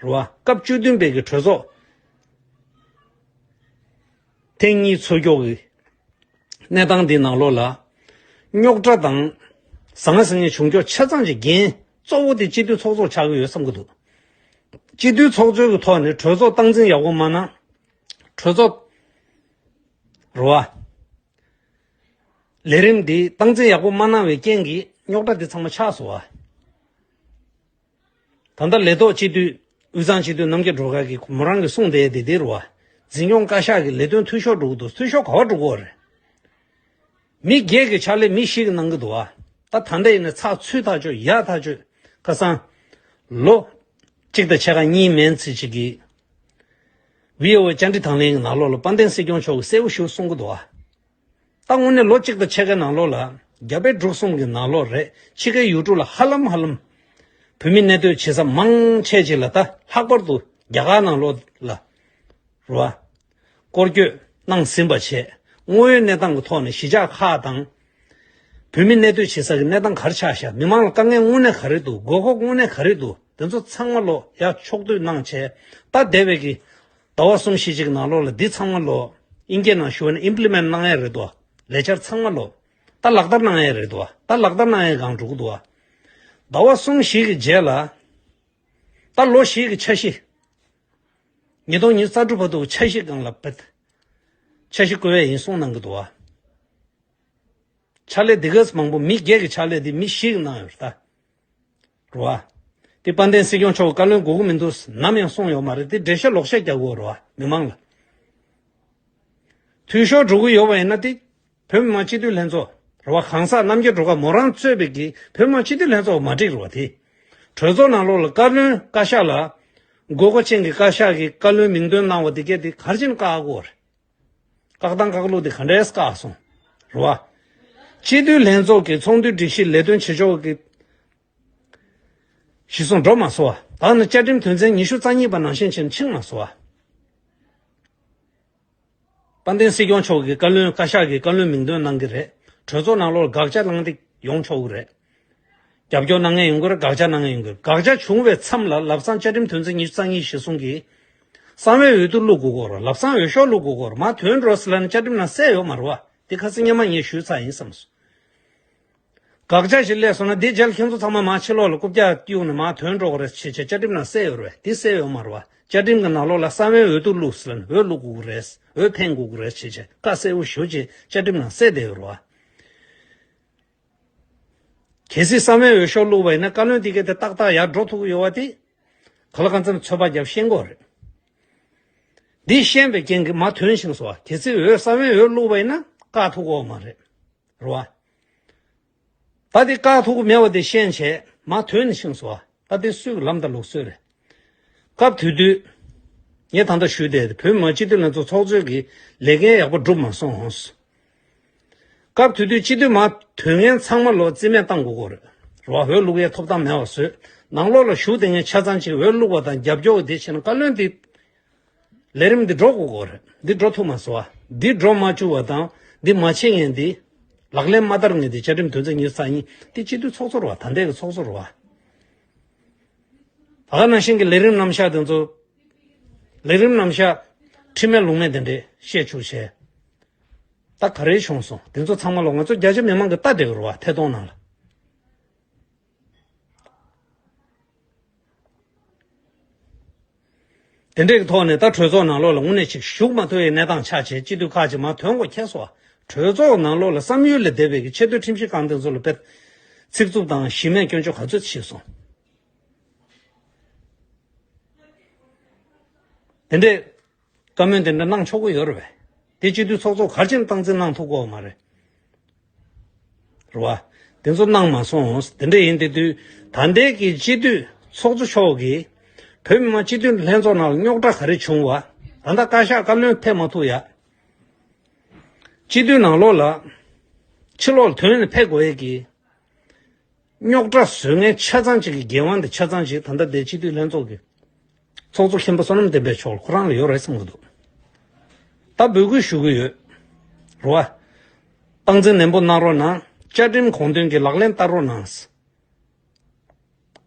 རེད་བ། སྐབས་བཅུ་བདུན་པའི་གི་གྲོས་ཚོགས་ཐེངས་གཉིས་འཚོགས་རྒྱུ་གི་གནས་སྟངས་འདི་ནང་ལོགས་ལ་རྙོག་དྲ་དང་ཟང་ཟིང་བྱུང་རྒྱུ་ཆ་ཚང་གི་འགན་གཙོ་བོ་དེ་སྤྱི་འཐུས་ཚོགས་གཙོ་ཆགས་ཀྱི་ཡོད་བསམ་གྱི་འདུག་སྤྱི་འཐུས་ཚོགས་གཙོའི་གི་ཐོག་ནས་གྲོས་ཚོགས་སྟངས་འཛིན་ཡག་པོ་མ་གནང་། གྲོས་ཚོགས་རེད་བ། ལས་རིམ་འདི་སྟངས་འཛིན་ཡག་པོ་མ་གནང་བའི་རྐྱེན་གྱིས་རྙོག་དྲ་འདི་ཚང་མ་ཆགས་སོང་བ། ད་ལྟ་ལས་ཐོག་སྤྱི་འཐུས་དབུས་གཙང་སྤྱི་འཐུས་རྣམ་རྒྱལ་སྒྲོལ་དཀར་གྱིས་མོ་རང་གིས་གསུངས་བསྡད་དེ་འདི་རེད་བ། འཛིན་སྐྱོང་བཀའ་ཤག་གི་ལས་དོན་འཐུས་ཤོར་འགྲོ་གི་འདུག་འཐུས་ཤོར་ག་པར་འགྲོ་གི་ཡོད་རེད། མི་སྒེར་གྱི་ཕྱག་ལས་མི་བཞི་གིས་གནང་གི་འདུག་བ། ད་ད་ལྟ་ཡིན་ན་ཚགས་ཚུད་ཐག་ཆོད་ཡག་ཐག་ཆོད། ཁ་སང་ལོ་གཅིག་དང་ཕྱེད་ཀ་གཉིས་མན་ཙམ་ཅིག་གི་བྷི་ཨོ་ཨེ་བཅར་འདྲི་དང་ལེན་གྱི་ནང་ལོགས་ལ་དཔལ་ལྡན་སྲིད་སྐྱོང་མཆོག་གིས་གསལ་པོ་ཞེ་པོ་གསུང་གི་འདུག་བ། ད་དངོས་གནས་ལོ་གཅིག་དང་ཕྱེད་ཀའི་ནང་ལོགས་ལ་རྒྱ་བལ་འབྲུག་གསུམ་གྱི་ནང་ལོགས་རེད། ཕྱི་རྒྱལ་ཡུལ་གྲུ་ལ་ཧ་ལམ་ཧ་ལམ་བོད་མི་གནས་སྡོད་བྱེད་ས་མང་ཆེ་ཅིག་ལ་ད་ལྷག་པར་དུ་རྒྱ་གར་ནང་ལོགས་ལ་རེད་བ། སྐོར་སྐྱོད་གནང་ཟིན་པ་བྱས། དངོས་ཡོད་གནས་སྟངས་ཀྱི་ཐོག་ནས་གཞིས་ཆགས་ཁག་དང་། བོད་མི་གནས་སྡོད་བྱེད་ས་ཀྱི་གནས་སྟངས་ག་རེ་ཆགས་ཤག་མི་མང་ལ་དཀའ་ངལ་དངོས་གནས་ག་རེ་འདུག་དགོས་མཁོ་དངོས་གནས་ག་རེ་འདུག་དེ་ཚོ་ཚང་མ་ལོ་ཡར་ཕྱོགས་བསྡུས་གནང་བྱས། ད་འདས་པའི་གི་ཟླ་བ་གསུམ་བཞི་ཅིག་ནང་ལོགས་ལ་འདི་ཚང་མ་ལོ་དབྱིན་སྐད་ནང་ཞུ་བ་ན་ཨིམ་པི་ལི་མེན་ཊི་གནང་ཡས་རེད་དོ། ལས་འཆར་ཚང་མ་ལོ། ད་ལག་བསྟར་གནང་ཡས་རེད་དོ། ད་ལག་བསྟར་གནང་ཡས་སྒང་འགྲོ་གི་འདུག་བ། ཟླ་བ་གསུམ་བཞི་གི་རྗེས་ལ། ད་ལོ་བཞི་གི་འཆར་གཞི། ཉིས་སྟོང་ཉི་ཤུ་རྩ་དྲུག་བར་དུ་འཆར་གཞི་སྒང་ལ་བེད། འཆར་གཞི་བཀོད་ཡས་ཡིན་གསུངས་གནང་གི་འདུག་བ། ཕྱག་ལས་འདི་གས་མང་པོ་མི་སྒེར་གྱི་ཕྱག་ལས་འདི་མི་བཞི་གིས་གནང་ཡོད་རེད་ད། རེད་བ། དེ་དཔལ་ལྡན་སྲིད་སྐྱོང་མཆོག་བཀའ་བློན་དགོས་ཀྱི་མི་འདུག་ནམ་ཡང་གསུངས་ཡོད་མ་རེད། དེ་འགྲེལ་བཤད་ལོག་བཤད་རྒྱག་དགོས་རེད་བ་མི་མང་ལ། འཐུས་ཤོར་འགྲོ་གི་ཡོད་པ་ཡིན་ན་དེ། བོད་མི་མང་སྤྱི་འཐུས་ལྷན་ཚོགས་རེད་བ། གང་ཟག་རྣམ་རྒྱལ་སྒྲོལ་དཀར་མོ་རང་གཙོས་པའི་གི་བོད་མི་མང་སྤྱི་འཐུས་ལྷན་ཚོགས་མ་འགྲིག་རེད་བ་དེ། གྲོས་ཚོགས་ནང་ལོགས་ལ་བཀའ་བློན་བཀའ་ཤག་ལ། དགོས་མཁོ་ཅན་གྱི་བཀའ་ཤག་གི་བཀའ་བློན་མིང་འདོན་གནང་བ་དེ་གས་དེ་ག་རེ་བྱས་ནས་བཀག་དགོས་རེད། བཀག་སྟངས་བཀག་ལུགས་དེ་ག་འདྲས་བཀག་སོང་། རེད་བ། སྤྱི་འཐུས་ལྷན་ཚོགས་ཀྱི་ཚོགས་འདུའི་སྒྲིག་གཞི་ལས་དོན་བྱེད་ཕྱོགས་ཀྱི་གཞི་བཟུང་འགྲོ་མ་སོང་བ། ད་ནི་བཅའ་ཁྲིམས་དོན་ཚན་ཉི་ཤུ་རྩ་གཉིས་པ་ནང་བཞིན་བྱས་ནས་ཕྱིན་མ་སོང་བ། དཔལ་ལྡན་སྲིད་སྐྱོང་མཆོག་གིས་བཀའ་བློན་བཀའ་ཤག་གི་བཀའ་བློན་མིང་འདོན་གནང་གི་རེད། གྲོས་ཚོགས་ནང་ལོགས་ལ་དགག་བྱ་གནང་སྟེ་ཡོང་ཆོག་གི་རེད། རྒྱབ་སྐྱོར་གནང་མཁན་ཡོང་གི་རེད། དགག་བྱ་གནང་མཁན་ཡོང་གི་རེད། དགག་བྱ་བྱུང་བའི་མཚམས་ལ་ལམ་སང་བཅའ་ཁྲིམས་དོན་ཚན་ཉི་ཤུ་རྩ་གཉིས་གཞིར་བཟུང་གིས་གསང་བའི་འོས་བསྡུ་བླུག་དགོས་ཀྱི་ཡོད་རེད། ལམ་སང་འོས་ཤོག་བླུག་དགོས་ཀྱི་ཡོད་རེད། མར་ཐོན་འགྲོ་ཟེར་ལབ་ནས་བཅའ་ཁྲིམས་ནང་གསལ་ཡོད་མ་རེད་བ། དེ་ཁ་སང་སྔོན་མ་ངས་ཞུས་ཚར་ཡིན་བསམ་སོང་། དགག་བྱ་ཞིག་སླེབས་སོང་ན་འདི་རྗེས་ལ་ཁྱེད་ཚོ་ཚང་མ་མར་ཕྱི་ལོགས་ལ་རྐུབ་བཀྱག་གཡུགས་ནས་མར་ཐོན་འགྲོ་གི་རེད་ཅེས་བྱས་བཅའ་ཁྲིམས་ནང་གསལ་ཡོད་རེད་པས། འདི་གསལ་ཡོད་མ་རེད་པ། བཅའ་ཁྲིམས་ཀྱི་ནང་ལོགས་ལ་གསང་བའི་འོས་བསྡུ་བླུགས་ཟེར་ནས་འོས་བླུག་དགོས་ཀྱི་རེད། འོས་འཕེན་དགོས་ཀྱི་རེད་ཅེས་བྱས་བཀའ་གསལ་པོ་ཞུ་ཅེས་བཅའ་ཁྲིམས་ནང་གསལ་བསྡད་ཡོད་རེད་པ། གལ་སྲིད་གསང་བའི་འོས་ཤོག་བླུགས་པ་ཡིན་ན་བཀའ་བློན་དེ་གས་དེ་ཏག་ཏག་ཡར་འགྲོ་ཐུབ་ཀྱི་ཡོད་པ་དེ་ག་ལ་གང་འཚམ་ཚོད་དཔག་བརྒྱབ་ཤེས་ཀྱི་ཡོད་རེད། འདི་ཤེས་པའི་རྐྱེན་གྱིས་མར་ཐོན་ཤེས་སོང་བ། གལ་སྲིད་འོས་གསང་བའི་འོས་བླུགས་པ་ཡིན་ན་བཀག་ཐུབ་ཀྱི་ཡོད་མ་རེད། རེད་པ། ད་དེ་བཀག་ཐུབ་ཀྱི་མེད་པ་དེ་ཤེས་བྱས་མར་ཐོན་ནས་ཤེས་སོང་བ། ད་དེ་སུས་ལམ་དང་ལུགས་སྲོལ་རེད། སྐབས་དེ་དུས། ངས་ད་ལྟ་ཞུས་ཏེ་བོད་མི་མང་སྤྱི་འཐུས་ལྷན་ཚོགས་ཚོགས་གཙོའི་གི་ལས་འགན་ཡག་པོ་འགྲུབ་མ་སོང་། སྐབས་དེ་དུས་སྤྱི་འཐུས་མར་ཐོན་མཁན་ཚང་མ་ལོ་རྩིས་མེད་བཏང་དགོས་ཀྱི་རེད། རེད་པ། འོས་བླུག་ཡའི་ཐོབ་ཐང་མེད་པ་བཟོས། ནང་ལོགས་ལ་བཞུགས་བསྡད་མཁན་ཆ་ཚང་ཅིག་འོས་བླུག་པ་དང་རྒྱབ་སྐྱོར་དེ་བྱས་ན་བཀའ་བློན་དེ། ལས་རིམ་འདི་འགྲོ་དགོས་ཀྱི་རེད། འདི་འགྲོ་ཐུབ་མ་སོང་བ། འདི་འགྲོ་མ་བཅུག་པ་དང་འདི་མ་བྱེད་མཁན་འདི། ལག་ལེན་མ་བསྟར་མཁན་འདི་བཅའ་ཁྲིམས་དོན་ཚན་ཉི་ཤུ་རྩ་གཉིས་འདི་སྤྱི་འཐུས་ཚོགས་གཙོ་རེད་པ། ད་ལྟའི་གི་ཚོགས་གཙོ་རེད་པ། ད་ག་ནང་བཞིན་གྱི་ལས་རིམ་རྣམ་གཞག་དེ་ཚོ། ལས་རིམ་རྣམ་གཞག་ཁྲིམས་མེད་ལུགས་མེད་དེ་འདྲས་བཤད་བཅུག་བྱས། ད་ག་རེ་བྱུང་སོང་། དེ་ཚོ་ཚང་མ་ལོ་ང་ཚོ་རྒྱ་ཆེ་མི་མང་གིས་ལྟ་བསྡད་ཀྱི་རེད་པ། ཐད་གཏོང་ནང་ལ། དེ་འདྲའི་ཐོག་ནས་ད་གྲོས་ཚོགས་ནང་ལོགས་ལ་དངོས་གནས་ཅིག་ཞུགས་མ་ཐུབ་པའི་གནས་སྟངས་ཆགས་བྱས་སྤྱི་འཐུས་ཁག་ཅིག་མར་ཐོན་དགོས་ཁེལ་སོང་བ། གྲོས་ཚོགས་ནང་ལོགས་ལ་བསམ་ཡུལ་ལས་འདས་པའི་གི་ཆེས་མཐོའི་ཁྲིམས་ཞིབ་ཁང་དེ་ཚོ་ལ་དཔེ་ཚིག་རྩུབ་དང་གཞི་མེད་སྐྱོན་བརྗོད་ག་ཚོད་བྱས་སོང་། དེ་འདྲའི་བཀའ་མོལ་དེ་འདྲ་གནང་ཆོག་གི་ཡོད་རེད་པས། དེ་སྤྱི་འཐུས་ཚོགས་གཙོ་ག་རེ་བྱས་ནས་སྟངས་འཛིན་གནང་ཐུབ་ཀྱི་ཡོད་མ་རེད། རེད་པ། དེ་ཚོ་གནང་མ་སོང་། དེ་འདྲ་ཡིན་དེ་དུས་ད་ལྟའི་གི་སྤྱི་འཐུས་ཚོགས་གཙོ་མཆོག་གིས་བོད་མི་མང་སྤྱི་འཐུས་ལྷན་ཚོགས་ནང་ལ་རྙོག་དྲ་ག་རེ་བྱུང་བ། ད་ལྟ་བཀའ་ཤག་བཀའ་བློན་ཕེབས་མ་ཐུབ་ཡ། སྤྱི་འཐུས་ནང་ལོགས་ལ་ཕྱི་ལོགས་ལ་ཐོན་ནས་ཕེབས་དགོས་ཡས་ཀྱི་རྙོག་དྲ་བཟོ་མཁན་ཆ་ཚང་ཅིག་གི་འགན་དབང་དེ་ཆ་ཚང་ཅིག་ད་ལྟ་དེ་སྤྱི་འཐུས་ལྷན་ཚོགས་ཀྱི་ཚོགས་གཙོ་མཁན་པོ་བསོད་ནམས་བསྟན་འཕེལ་མཆོག་ཁོ་རང་ལ་ཡོད་རེད་བསམ་གྱི་འདུག་ད་འབོད་སྐུལ་ཞུ་གི་ཡོད། རེད་པ། སྟངས་འཛིན་ནན་པོ་གནང་རོགས་གནང་། བཅའ་ཁྲིམས་དགོངས་དོན་གྱི་ལག་ལེན་བསྟར་རོགས་གནང་།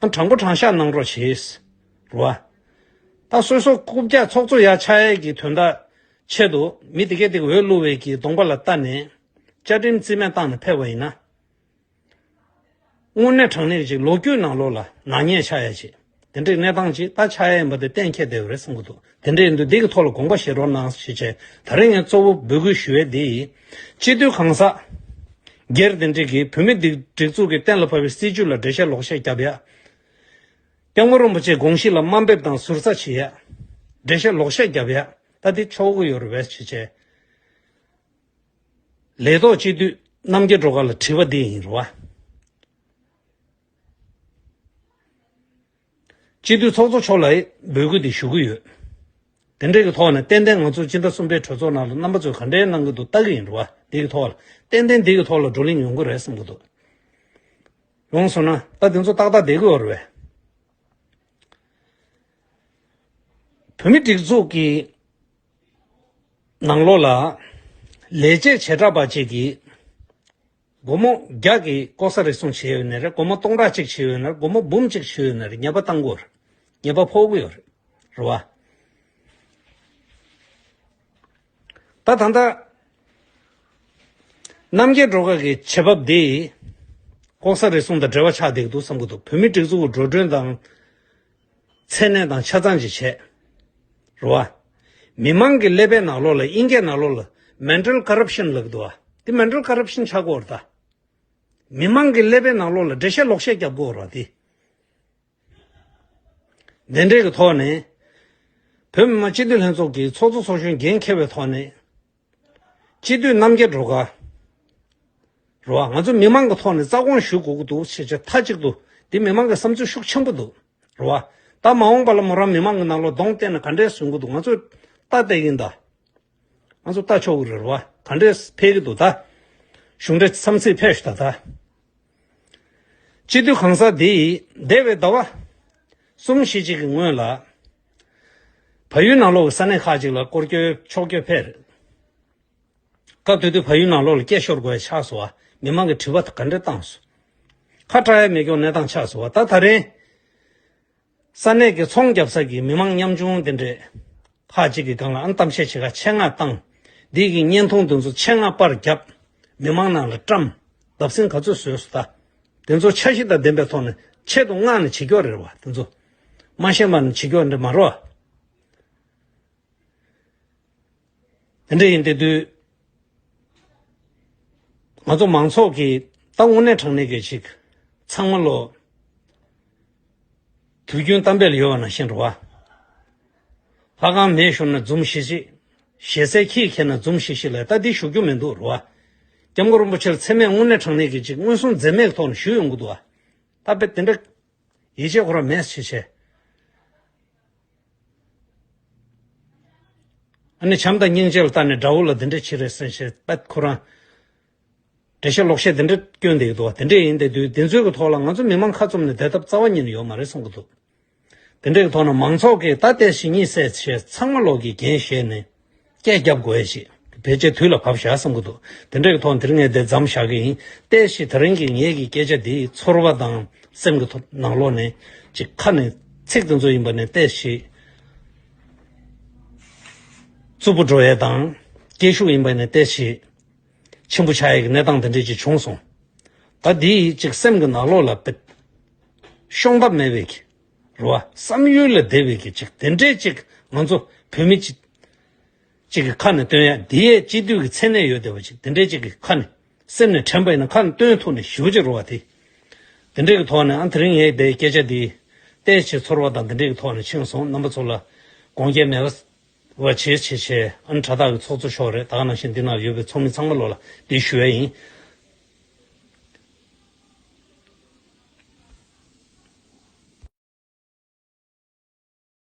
ཨ་དྲང་པོ་དྲང་བཞག་གནང་རོགས་བྱེད། རེད་པ། ད་སོ་སོ་རྐུབ་བཀྱག་ཚོགས་གཙོ་ཡར་ཆགས་ཡས་ཀྱི་དོན་དག་ཆེད་དུ་མི་དེ་གས་དེ་འོས་བླུག་པའི་གི་གདོང་པ་ལ་ལྟ་ནས་བཅའ་ཁྲིམས་རྩིས་མེད་བཏང་ནས་ཕེབས་པ་ཡིན་ན། དངོས་གནས་དྲང་གནས་ཅིག་ལོ་རྒྱུས་ནང་ལོགས་ལ་ནག་ཉེས་ཆགས་ཡ་ཅིག་དེ་འདྲའི་གནས་སྟངས་ཅིག་ད་ཆགས་ཡ་ཡིན་པ་དེ་གཏན་འཁེལ་བསྡད་ཡོད་རེད་བསམ་གྱི་འདུག་དེ་འདྲ་ཡིན་དུས་འདི་གི་ཐོག་ལ་དགོངས་པ་བཞེས་རོགས་གནང་ཞེས་བྱས། ད་རེས་ངས་གཙོ་བོ་འབོད་སྐུལ་ཞུ་ཡས་འདི་ཡིན། སྤྱི་འཐུས་གང་ཟག་སྒེར་དེ་འདྲ་གིས་བོད་མི་སྒྲིག་སྒྲིག་འཛུགས་ཀྱི་གཏན་ལ་ཕབ་པའི་སྲིད་བྱུས་ལ་འགྲེལ་བཤད་ལོག་བཤད་རྒྱབ་ཡ། སྐྱབས་མགོན་རིན་པོ་ཆེའི་དགོངས་གཞི་ལ་དམའ་འབེབས་དང་ཟུར་ཟ་བྱེད་ཡ། འགྲེལ་བཤད་ལོག་བཤད་རྒྱབ་ཡ། ད་འདི་ཆོག་གི་ཡོད་རེད་པས་ཞེས་བྱས། ལས་ཐོག་སྤྱི་འཐུས་རྣམ་རྒྱལ་སྒྲོལ་དཀར་ལ་དྲི་བ་འདི་ཡིན་རེད་པ། སྤྱི་འཐུས་ཚོགས་གཙོ་མཆོག་ལ་འབོད་སྐུལ་འདི་ཞུ་གི་ཡོད། དེ་འདྲའི་གི་ཐོག་ནས་ཏན་ཏན་ང་ཚོ་སྤྱི་ཟླ་གསུམ་པའི་གྲོས་ཚོགས་ནང་ལ་རྣམ་པ་ཚོས་ག་འདྲའི་གནང་གི་འདུག་ལྟ་གི་ཡིན་རེད་པ། འདི་གི་ཐོག་ལ་ཏན་ཏན་འདི་གི་ཐོག་ལ་བགྲོ་གླེང་ཡོང་གི་རེད་བསམ་གི་འདུག་ཡོང་སོང་ན་ད་འདི་ཚོ་ཏག་ཏག་བསྡད་གི་ཡོད་རེད་པས། བོད་མི་སྒྲིག་འཛུགས་ཀྱི་ནང་ལོགས་ལ་ལས་བྱེད་བྱེ་བྲག་པ་ཅིག་གིས་སྒོར་མོ་བརྒྱ་གི་ལྐོག་ཟ་རེ་ཟུང་བྱས་ཡོད་ན་རེད། སྒོར་མོ་སྟོང་ཕྲག་གཅིག་བྱས་ཡོད་ན་རེད། སྒོར་མོ་འབུམ་གཅིག་བྱས་ཡོད་ན་རེད། ཉེས་པ་བཏང་གི་ཡོད་རེད། ཉེས་པ་ཕོག་གི་ཡོད་རེད། རེད་པ། ད་ད་ལྟ་རྣམ་རྒྱལ་སྒྲོལ་དཀར་གྱི་བྱེད་བབ་འདི་ལྐོག་ཟ་རེ་ཟུང་དང་འབྲེལ་བ་ཆགས་བསྡད་ཀྱི་འདུག་བསམ་གྱི་འདུག་བོད་མིའི་སྒྲིག་འཛུགས་ཀྱི་འགྲོ་གྲོན་དང་མཚན་གནས་དང་ཆ་ཚང་ཅིག་བྱས། རེད་པ། མི་མང་གི་ཀླད་པའི་ནང་ལོགས་ལ་དབྱིན་སྐད་ནང་ལོགས་ལ་mental corruption་ལབ་འདུག་པ། འདི་mental corruption ཆགས་ཀྱི་ཡོད་རེད་ད། མི་མང་གི་ཀླད་པའི་ནང་ལོགས་ལ་འགྲེལ་བཤད་ལོག་བཤད་རྒྱབ་ཀྱི་ཡོད་རེད་པ་འདི། དེ་འདྲའི་གི་ཐོག་ནས། བོད་མི་མང་སྤྱི་འཐུས་ལྷན་ཚོགས་ཀྱི་ཚོགས་གཙོ་ཚོགས་གཞོན་འགན་འཁྱེར་བའི་ཐོག་ནས། སྤྱི་འཐུས་རྣམ་རྒྱལ་སྒྲོལ་དཀར། རེད་པ། ང་ཚོ་མི་མང་གི་ཐོག་ནས་རྩ་དགོངས་ཞུ་དགོས་ཀྱི་འདུག་ཞེས་བྱས་མཐའ་གཅིག་ཏུ་འདི་མི་མང་གི་བསམ་ཚུལ་ཤུགས་ཆེན་པོ་འདུག་རེད་པ། ད་མ་འོངས་པ་ལ་མོ་རང་མི་མང་གི་ནང་ལོགས་གདོང་གཏད་ནས་ག་འདྲས་བཟུང་གི་འདུག་ང་ཚོས་ལྟ་བསྡད་ཀྱི་ཡིན་ད། ང་ཚོ་ལྟ་ཆོག་གི་རེད་པ། ག་འདྲས་འཕེལ་གྱི་འདུག་ད། གཞུང་འབྲེལ་འཚམས་གཟིགས་ཕེབས་ཤོག་ད་ད། སྤྱི་འཐུས་གང་ཟག་འདིས་འདས་པའི་ཟླ་བ་གསུམ་བཞི་ཅིག་གི་སྔོན་ལ། བལ་ཡུལ་ནང་ལོགས་ཀྱི་ས་གནས་ཁག་ཅིག་ལ་སྐོར་སྐྱོད་ཕྱོགས་བསྐྱོད་ཕེབས། སྐབས་དེ་དུས་བལ་ཡུལ་ནང་ལོགས་ལ་སྐད་ཤོར་དགོས་ཡ་ཆགས་སོང་བ། མི་མང་གི་དྲི་བ་དེ་ག་འདྲས་བཏང་སོང་། ཁ་གྲག་ཡ་མེད་མཁན་གནས་སྟངས་ཆགས་སོང་བ། ད་ད་རེས་ས་གནས་ཀྱི་ཚོང་རྒྱབ་ས་གི་མི་མང་ཉམ་ཆུང་དེ་འདྲས་ཁག་ཅིག་གི་སྒང་ལ་ཨ་ནི་གཏམ་བཤད་བྱེད་ག་ཆེད་མངགས་བཏང་། འདི་གི་བརྙན་ཐུང་དེ་ཚོ་ཆེད་མངགས་པར་བརྒྱབ། མི་མང་ནང་ལ་བཀྲམ། བརྡབ་གསིག་ག་ཚོད་བཟོས་སོང་ད། དེ་ཚོ་འཆར་གཞི་དང་ལྡན་པའི་ཐོག་ནས་ཆེད་དུ་མངགས་ནས་བྱེད་རྒྱུ་རེད་བ། དེ་ཚོ་མ་ཤེས་པ་ནས་བྱེད་རྒྱུ་འདྲ་མ་རེད་བ། དེ་འདྲ་ཡིན་དེ་དུས། ང་ཚོ་མང་ཚོགས་ཀྱིས་ད་དངོས་གནས་དྲང་གནས་ཀྱི་ཅིག་ཚང་མ་ལོ་དུས་རྒྱུན་གཏམ་དཔེ་ལ་ཡོད་པ་ནང་བཞིན་རེད་བ། ལྷ་ཁང་མེད་ཞུ་ན་འཛུམ་ཤིག་ཤིག་ཞེ་སའི་ཁྱི་ཁྱེར་ན་འཛུམ་ཤིག་ཤིག་ལ་ད་འདི་ཞུ་རྒྱུ་མི་འདུག་རེད་བ། སྐྱབས་མགོན་རིན་པོ་ཆེར་མཚན་སྨད་དངོས་གནས་དྲང་གནས་ཀྱི་ཅིག་མངོན་སུམ་འཛེམ་མེད་ཀྱི་ཐོག་ནས་ཞུས་ཡོང་གི་འདུག་བ། ད་དཔེ་དེ་འདྲ་ཡིད་ཆེས་ཁོ་རང་མེད་ཟེར་བྱས། ཨ་ནི་བྱམས་དང་སྙིང་རྗེ་ལ་ལྟ་ནས་དགྲ་བོ་ལ་འདི་འདྲ་བྱེད་རེད་ཟེར་བྱས་པད་ཁོ་རང་འགྲེལ་བཤད་ལོག་བཤད་འདི་འདྲ་སྐྱོན་བསྡད་ཀྱི་འདུག་བ། དེ་འདྲ་ཡིན་དེ་དུས་འདི་ཚོའི་གི་ཐོག་ལ་ང་ཚོ་མི་མང་ཁ་བཙུམ་ནས་བསྡད་ཐབས་རྩ་བ་ཉིད་ནས་ཡོད་མ་རེད་བསམ་གྱི་འདུག་དེ་འདྲའི་གི་ཐོག་ནས་མང་ཚོགས་ཀྱིས་ད་ལྟས་ཤིག་གཉིད་སད་བྱས་ཚང་མ་ལོག་གི་འགན་བཞེས་ནས་སྐད་རྒྱབ་དགོས་ཡ་ཞིག་ཕལ་ཆེར་དུས་ལ་བབ་བཞག་བསམ་གྱི་འདུག་དེ་འདྲའི་གི་ཐོག་འདིར་ངས་དེ་མཚམས་བཞག་གི་ཡིན། ལྟས་ཤིག་དེ་རིང་གི་ངེད་ཀྱི་སྐད་ཆ་འདིའི་ཚོར་བ་དང་སེམས་ཀྱི་ཐོག་ནང་ལོགས་ནས་ཅིག་ཁ་ནས་ཚིག་དེ་ཚོ་ཡིན་པ་ནས་ལྟས་ཤིག་རྩུབ་པོ་འགྲོ་ཡས་དང་སྐད་ཤུགས་ཡིན་པ་ནས་ལྟས་ཤིག་ཆེན་པོ་ཆགས་ཡས་ཀྱི་གནས་སྟངས་དེ་འདྲས་ཅིག་བྱུང་སོང་། ད་འདི་ཡིས་ཅིག་སེམས་ཀྱི་ནང་ལོགས་ལ་དཔེ་ཤོང་ཐབས་མེད་པའི་གི་རེད་བ། བསམ་ཡུལ་ལས་འདས་པའི་གི་ཅིག་དེ་འདྲས་ཅིག་ང་ཚོ་བོད་མི་ཅིག་ཅིག་གི་ཁ་ནས་སྟོན་ཡ། འདི་ཡས་སྤྱི་འཐུས་ཀྱི་མཚན་གནས་ཡོད་བསྡད་པ་ཅིག་དེ་འདྲས་ཅིག་གི་ཁ་ནས་སེམས་ནས་དྲན་པ་ཡིན་ན་ཁ་ནས་སྟོན་ཐུབ་ནས་ཞུ་ཅིག་རེད་བ། དེ་དེ་འདྲས་ཀྱི་ཐོག་ནས་ཨ་དེ་རིང་ངས་དེ་སྐད་ཆ་འདི་ལྟས་ཤིག་ཚོར་བ་དང་དེ་འདྲས་ཀྱི་ཐོག་ནས་ཕྱིན་སོང་། རྣམ་པ་ཚོ་ལ་དགོངས་འགལ་མེད་པ། བ་བྱེད་བྱེད་བྱེད་ཨ་ནི་དྲ་ཐག་གི་ཚོགས་གཙོ་མཆོག་རེད། ད་ག་ནང་བཞིན་འདི་ན་ཡོད་པའི་ཚོགས་མི་ཚང་མ་ལོ་ལ་འདི་ཞུ་ཡ་ཡིན།